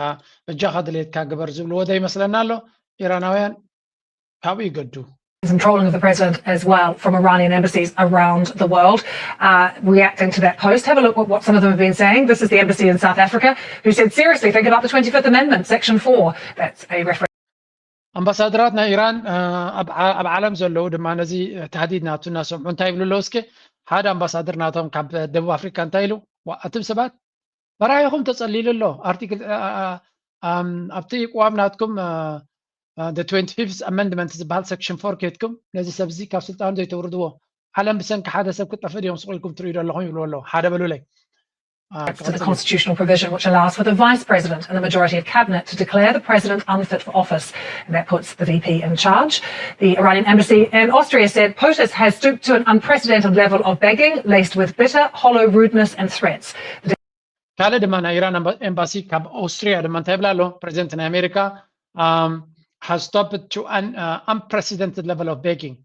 በጃኻ ድሌትካ ግበር ዝብልዎ ዶ ይመስለና ኣሎ። ኢራናውያን ካብኡ ይገዱ። Some trolling of the president as well from Iranian embassies around the world. Uh, reacting to that post, have a look at what some of them have been saying. This is the embassy in South Africa who said, seriously, think about the twenty-fifth Amendment, Section four. That's a reference. ኣምባሳደራት ናይ ኢራን ኣብ ዓለም ዘለዉ ድማ ነዚ ተህዲድ ናቱ እናሰምዑ እንታይ ይብሉ ኣለዉ? እስኪ ሓደ ኣምባሳደር ናቶም ካብ ደቡብ ኣፍሪካ እንታይ ኢሉ? ኣቱም ሰባት መራሒኹም ተፀሊሉ ኣሎ። ኣርቲክል ኣብቲ ቅዋም ናትኩም the twenty-fifth amendment ዝበሃል section four ኬድኩም ነዚ ሰብ እዚ ካብ ስልጣኑ ዘይተውርድዎ ዓለም ብሰንኪ ሓደ ሰብ ክጠፍእ ድዮም ስቕ ኢልኩም ትርእዩ ዘለኹም ይብልዎ ኣለዉ። ሓደ በሉለይ። to the constitutional provision which allows for the vice president and the majority of cabinet to declare the president unfit for office. And that puts the V P in charge. The Iranian embassy in Austria said POTUS has stooped to an unprecedented level of begging, laced with bitter, hollow rudeness and threats. ካልእ ድማ ናይ ኢራን ኤምባሲ ካብ ኦስትሪያ ድማ እንታይ ይብላ ኣሎ? ፕሬዚደንት ናይ ኣሜሪካ has stooped to an unprecedented level of begging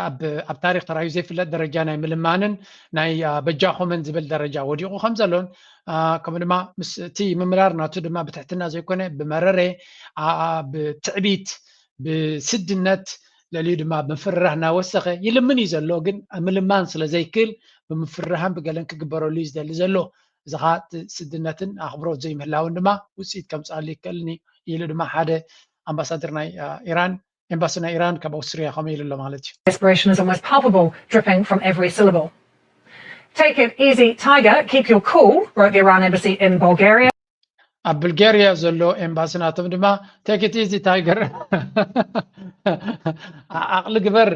ኣብ ታሪክ ተራዩ ዘይፍለጥ ደረጃ ናይ ምልማንን ናይ በጃኹምን ዝብል ደረጃ ወዲቑ ከም ዘሎን ከምኡ ድማ ምስ እቲ ምምላር ናቱ ድማ ብትሕትና ዘይኮነ ብመረረ ብትዕቢት ብስድነት ለልዩ ድማ ብምፍርራህ እናወሰኸ ይልምን እዩ ዘሎ። ግን ምልማን ስለ ዘይክእል ብምፍርራህን ብገለን ክግበረሉ እዩ ዝደሊ ዘሎ። እዚ ከዓ ስድነትን ኣኽብሮት ዘይምህላውን ድማ ውፅኢት ከምፅኣሉ ይክእልኒ ኢሉ ድማ ሓደ ኣምባሳደር ናይ ኢራን ኤምባሲ ናይ ኢራን ካብ ኣውስትሪያ ከምኡ ኢሉ ኣሎ ማለት እዩ። Desperation is almost palpable, dripping from every syllable. Take it easy, Tiger. Keep your cool, wrote the Iran embassy in Bulgaria. ኣብ ቡልጋሪያ ዘሎ ኤምባሲ ናቶም ድማ take it easy Tiger ዓቕሊ ግበር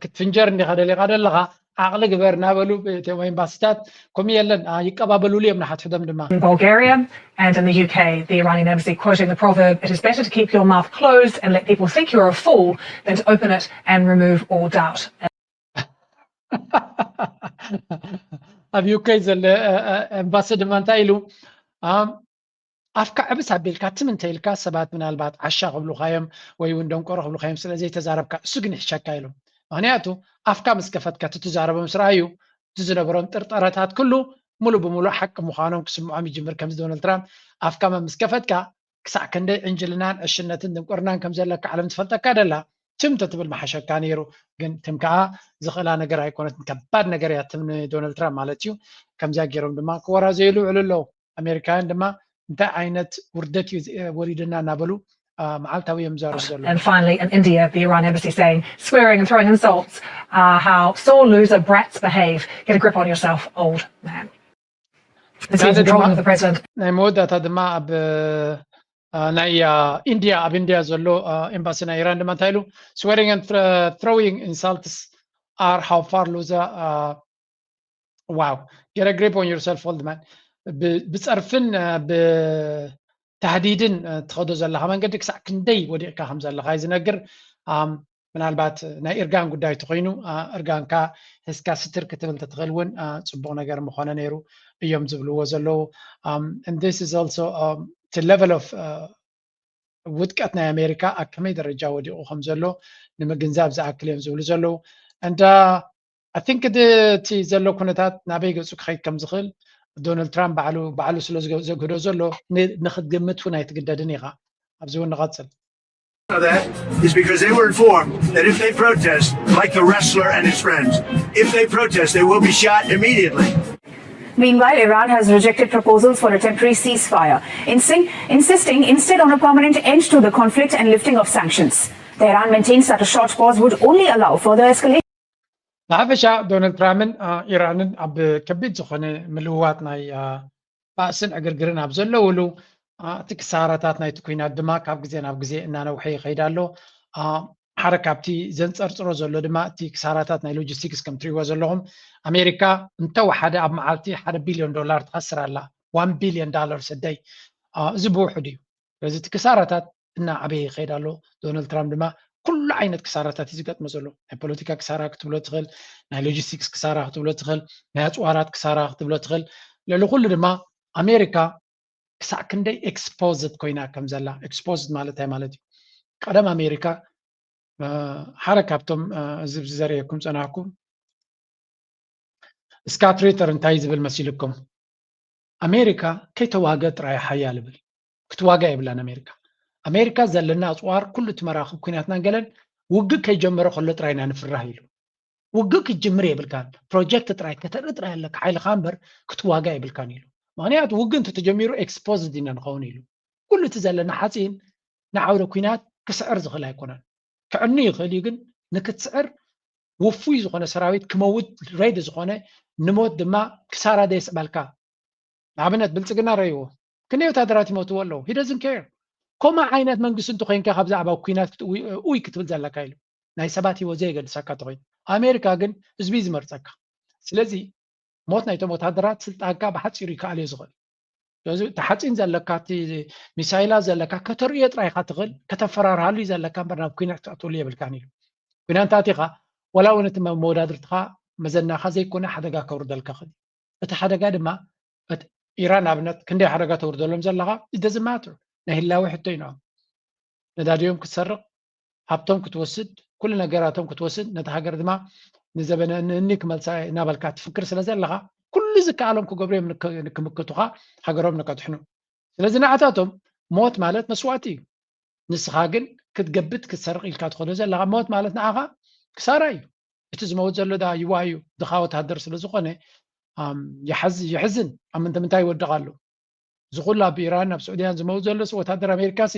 ክትፍንጀር እንዲኻ ደሊኻ ዘለኻ ዓቕሊ ግበር እናበሉ እቶም ኤምባሲታት ከምኡ የለን ይቀባበሉሉ እዮም ንሓድሕዶም ድማ። In Bulgaria and in the U K, the Iranian embassy quoting the proverb, it is better to keep your mouth closed and let people think you're a fool than to open it and remove all doubt. ኣብ ዩ ኬ ዘሎ ኤምባሲ ድማ እንታይ ኢሉ ኣፍካ ዕብስ ኣቢልካ ትም እንተኢልካ ሰባት ምናልባት ዓሻ ክብሉኻ እዮም ወይ እውን ደንቆሮ ክብሉኻ እዮም ስለ ዘይተዛረብካ እሱ ግን ይሕሸካ ኢሉ። ምክንያቱ ኣፍካ ምስ ከፈትካ እቲ ትዛረቦ ምስ ረኣዩ እቲ ዝነበሮም ጥርጠረታት ኩሉ ሙሉእ ብሙሉእ ሓቂ ምዃኖም ክስምዖም ይጅምር። ከምዚ ዶናልድ ትራምፕ ኣፍካ ምስ ከፈትካ ክሳዕ ክንደይ ዕንጅልናን ዕሽነትን ድንቁርናን ከም ዘለካ ዓለም ትፈልጠካ ደላ ትም ተትብል ምሓሸካ ነይሩ። ግን ትም ከዓ ዝኽእላ ነገር ኣይኮነትን ከባድ ነገር እያ ትም ንዶናልድ ትራምፕ ማለት እዩ። ከምዚኣ ገይሮም ድማ ክወራዘይሉ ይውዕሉ ኣለዉ። ኣሜሪካውያን ድማ እንታይ ዓይነት ውርደት እዩ ወሪድና እናበሉ መዓልታዊ እዮም ዝዛረቡ ዘለዉ። And finally, in India, the Iran embassy saying swearing and throwing insults are how sore loser brats behave. Get a grip on yourself, old man. This is the drawing of the president. ናይ መወዳእታ ድማ ኣብ ናይ ኢንድያ ኣብ ኢንድያ ዘሎ ኤምባሲ ናይ ኢራን ድማ እንታይ ኢሉ swearing and throwing insults are how far ሉዛ wow get a grip on yourself old man ብፀርፍን ብታህዲድን ትኸዶ ዘለካ መንገዲ ክሳዕ ክንደይ ወዲቕካ ከም ዘለካ እዩ ዝነግር ምናልባት ናይ እርጋን ጉዳይ ተኮይኑ እርጋንካ ሒዝካ ስትር ክትብል ተትኽእል እውን ፅቡቅ ነገር ምኾነ ነይሩ እዮም ዝብልዎ ዘለዉ this is also level of ውድቀት ናይ ኣሜሪካ ኣብ ከመይ ደረጃ ወዲቑ ከም ዘሎ ንምግንዛብ ዝኣክል እዮም ዝብሉ ዘለዉ and I think እቲ ዘሎ ኩነታት ናበይ ገፁ ክኸይድ ከም ዝኽእል ዶናልድ ትራምፕ ባዕሉ ባዕሉ ስለ ዘግህዶ ዘሎ ንክትግምት እውን ኣይትግደድን ኢኻ ኣብዚ እውን ንቐፅል that is because they were informed that if they protest, like the wrestler and his friends, if they protest, they will be shot immediately. Meanwhile, Iran has rejected proposals for a temporary ceasefire, insisting instead on a permanent end to the conflict and lifting of sanctions. Tehran maintains that a short pause would only allow further escalation. ብሓፈሻ ዶናልድ ትራምፕን ኢራንን ኣብ ከቢድ ዝኾነ ምልውዋጥ ናይ ባእስን ዕግርግርን ኣብ ዘለውሉ እቲ ክሳራታት ናይቲ ኩናት ድማ ካብ ግዜ ናብ ግዜ እናነውሐ ይኸይድ ኣሎ ሓደ ካብቲ ዘንፀርፅሮ ዘሎ ድማ እቲ ክሳራታት ናይ ሎጂስቲክስ ከም ትሪእዎ ዘለኹም ኣሜሪካ እንተወሓደ ኣብ መዓልቲ ሓደ ቢልዮን ዶላር ትኸስር ኣላ one billion dollars a day እዚ ብውሕድ እዩ ስለዚ እቲ ክሳራታት እናዓበየ ይኸይድ ኣሎ ዶናልድ ትራምፕ ድማ ኩሉ ዓይነት ክሳራታት እዩ ዝገጥሞ ዘሎ ናይ ፖለቲካ ክሳራ ክትብሎ ትኽእል ናይ ሎጂስቲክስ ክሳራ ክትብሎ ትኽእል ናይ ኣፅዋራት ክሳራ ክትብሎ ትኽእል ልዕሊ ኩሉ ድማ ኣሜሪካ ክሳዕ ክንደይ exposed ኮይና ከም ዘላ exposed ማለት እንታይ ማለት እዩ ቀደም ኣሜሪካ ሓደ ካብቶም እዚ ዘርእየኩም ፀናሕኩ ስካት ሪተር እንታይ ዝብል መሲልኩም ኣሜሪካ ከይተዋገ ጥራይ ሓያል ይብል ክትዋጋ የብላን ኣሜሪካ ኣሜሪካ ዘለና ኣፅዋር ኩሉ እቲ መራክብ ኩናትና ገለን ውግእ ከይጀመረ ከሎ ጥራይ ኢና ንፍራህ ኢሉ ውግእ ክትጅምር የብልካን ፕሮጀክት ጥራይ ከተርኢ ጥራይ ኣለካ ሓይልካ እምበር ክትዋጋ የብልካን ኢሉ ምክንያቱ ውግእ እንተተጀሚሩ exposed ኢና ንኸውን ኢሉ ኩሉ እቲ ዘለና ሓፂን ንዓውደ ኩናት ክስዕር ዝኽእል ኣይኮነን ክዕኑ ይኽእል እዩ ግን ንክትስዕር ውፉይ ዝኾነ ሰራዊት ክመውት ready ዝኾነ ንሞት ድማ ክሳራ ዘየስዕበልካ ንኣብነት ብልፅግና ረእይዎ ክንደይ ወታደራት ይሞትዎ ኣለዉ he doesn't care ኮማ ዓይነት መንግስቲ እንተኮይንካ ካብ ዛዕባ ኩናት ክትእውይ ክትብል ዘለካ ኢሉ ናይ ሰባት ህይወት ዘየገድሰካ እንተኮይኑ ኣሜሪካ ግን ህዝቢ ዝመርፀካ ስለዚ ሞት ናይቶም ወታደራት ስልጣንካ ብሓፂሩ ይከኣል እዩ ዝኽእል ስለዚ እቲ ሓፂን ዘለካ እቲ ሚሳይላት ዘለካ ከተርእዮ ጥራይ ኢካ ትኽእል ከተፈራርሃሉ እዩ ዘለካ እምበር ናብ ኩናት ክትኣትወሉ የብልካን ኢሉ ኩናንታት ኢኻ ወላ እውን እቲ መወዳድርትኻ መዘናኻ ዘይኮነ ሓደጋ ከውርደልካ ክእል እቲ ሓደጋ ድማ ኢራን ኣብነት ክንደይ ሓደጋ ተውርደሎም ዘለኻ it doesn't matter ናይ ህላዊ ሕቶ እዩ ንኦም ነዳዲኦም ክትሰርቕ ሃብቶም ክትወስድ ኩሉ ነገራቶም ክትወስድ ነቲ ሃገር ድማ ንዘበነ ንእኒ ክመልሳ እናበልካ ትፍክር ስለ ዘለኻ ኩሉ ዝከኣሎም ክገብሩ እዮም ክምክቱኻ ሃገሮም ንከድሕኑ ስለዚ ንዓታቶም ሞት ማለት መስዋእቲ እዩ ንስኻ ግን ክትገብት ክትሰርቕ ኢልካ ትኸዶ ዘለኻ ሞት ማለት ንዓኻ ክሳራ እዩ እቲ ዝመውት ዘሎ ዳ ይዋ እዩ ድኻ ወታደር ስለ ዝኾነ የሕዝን ኣብ ምንተ ምንታይ ይወድቕ ኣሎ እዚ ኩሉ ኣብ ኢራን ኣብ ስዑድያን ዝመውት ዘሎ ወታደር ኣሜሪካ ሲ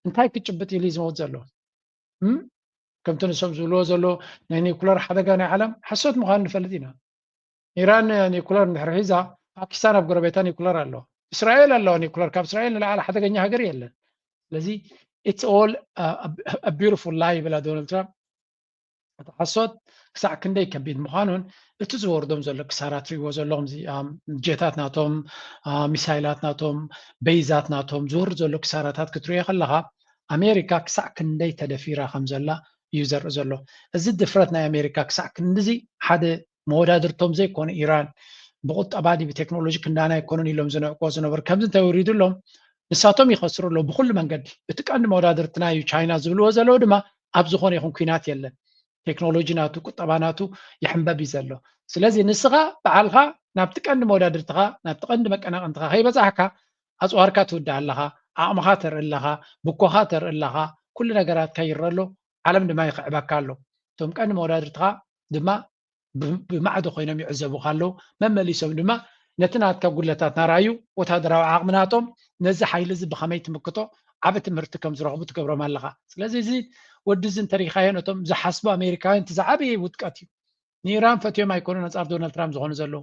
እንታይ ክጭብጥ ኢሉ ዝመውት ዘሎ ከምቲ ንሶም ዝብልዎ ዘሎ ናይ ኒኩለር ሓደጋ ናይ ዓለም ሓሶት ምዃኑ ንፈልጥ ኢና ኢራን ኒኩለር እንድሕር ሒዛ ፓኪስታን ኣብ ጎረቤታ ኒኩለር ኣለዋ እስራኤል ኣለዋ ኒኩለር ካብ እስራኤል ንላዕሊ ሓደገኛ ሃገር የለን ስለዚ it's all a beautiful lie ይብላ ዶናልድ ትራምፕ እቲ ሓሶት ክሳዕ ክንደይ ከቢድ ምዃኑን እቲ ዝወርዶም ዘሎ ክሳራ ትሪእዎ ዘለኹም ጀታት ናቶም ሚሳይላት ናቶም በይዛት ናቶም ዝወርድ ዘሎ ክሳራታት ክትሪኦ ከለኻ ኣሜሪካ ክሳዕ ክንደይ ተደፊራ ከም ዘላ እዩ ዘርኢ ዘሎ እዚ ድፍረት ናይ ኣሜሪካ ክሳዕ ክንድዚ ሓደ መወዳድርቶም ዘይኮነ ኢራን ብቁጠባ ድዩ ብቴክኖሎጂ ክንዳና ኣይኮኑን ኢሎም ዝንዕቆ ዝነበሩ ከምዚ እንተወሪዱሎም ንሳቶም ይኸስሩ ኣለዉ ብኩሉ መንገዲ እቲ ቀንዲ መወዳድርትና እዩ ቻይና ዝብልዎ ዘለዉ ድማ ኣብ ዝኾነ ይኹን ኩናት የለን ቴክኖሎጂ ናቱ ቁጠባ ናቱ ይሕንበብ እዩ ዘሎ ስለዚ ንስኻ በዓልኻ ናብቲ ቀንዲ መወዳድርትኻ ናብቲ ቀንዲ መቀናቕንትኻ ከይበፃሕካ ኣፅዋርካ ትውዳእ ኣለኻ ዓቕምኻ ተርኢ ኣለኻ ብኮኻ ተርኢ ኣለኻ ኩሉ ነገራትካ ይረ ኣሎ ዓለም ድማ ይኽዕበካ ኣሎ እቶም ቀንዲ መወዳድርትኻ ድማ ብማዕዶ ኮይኖም ይዕዘቡካ ኣለዉ መመሊሶም ድማ ነቲ ናትካ ጉድለታት ናርኣዩ ወታደራዊ ዓቕሚ ናቶም ነዚ ሓይሊ እዚ ብኸመይ ትምክቶ ዓቢ ትምህርቲ ከም ዝረኽቡ ትገብሮም ኣለኻ ስለዚ እዚ ወዲ እዚ እንተሪኢኻዮ ነቶም ዝሓስቡ ኣሜሪካውያን እቲ ዝዓበየ ውድቀት እዩ ንኢራን ፈትዮም ኣይኮኑን ኣንጻር ዶናልድ ትራምፕ ዝኾኑ ዘለዉ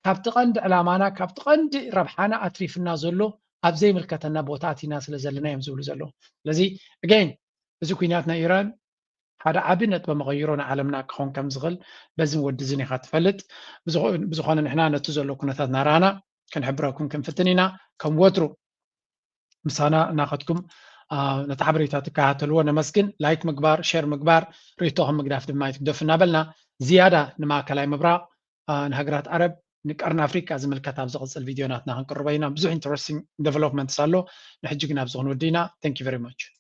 ካብቲ ቀንዲ ዕላማና ካብቲ ቀንዲ ረብሓና ኣትሪፍና ዘሎ ኣብ ዘይምልከተና ቦታ ኣቲና ስለ ዘለና እዮም ዝብሉ ዘለዉ። ስለዚ again እዚ ኩናት ናይ ኢራን ሓደ ዓቢ ነጥበ መቐይሮ ንዓለምና ክኾን ከም ዝኽእል በዝን ወድዝን ኢኻ ትፈልጥ። ብዝኾነ ንሕና ነቲ ዘሎ ኩነታት ናራና ክንሕብረኩም ክንፍትን ኢና። ከም ወትሩ ምሳና እናኸድኩም ነቲ ሓበሬታ ትከታተልዎ ነመስግን። ላይክ ምግባር፣ ሼር ምግባር፣ ርእይቶኹም ምግዳፍ ድማ ኣይትግደፉ እናበልና ዝያዳ ንማእከላይ ምብራቕ፣ ንሃገራት ዓረብ፣ ንቀርኒ ኣፍሪቃ ዝምልከት ኣብ ዝቕጽል ቪድዮ ናትና ክንቅርቦ ኢና። ብዙሕ interesting developments ኣሎ። ንሕጂ ግን ኣብዚ ክንወዲ ኢና። Thank you very much።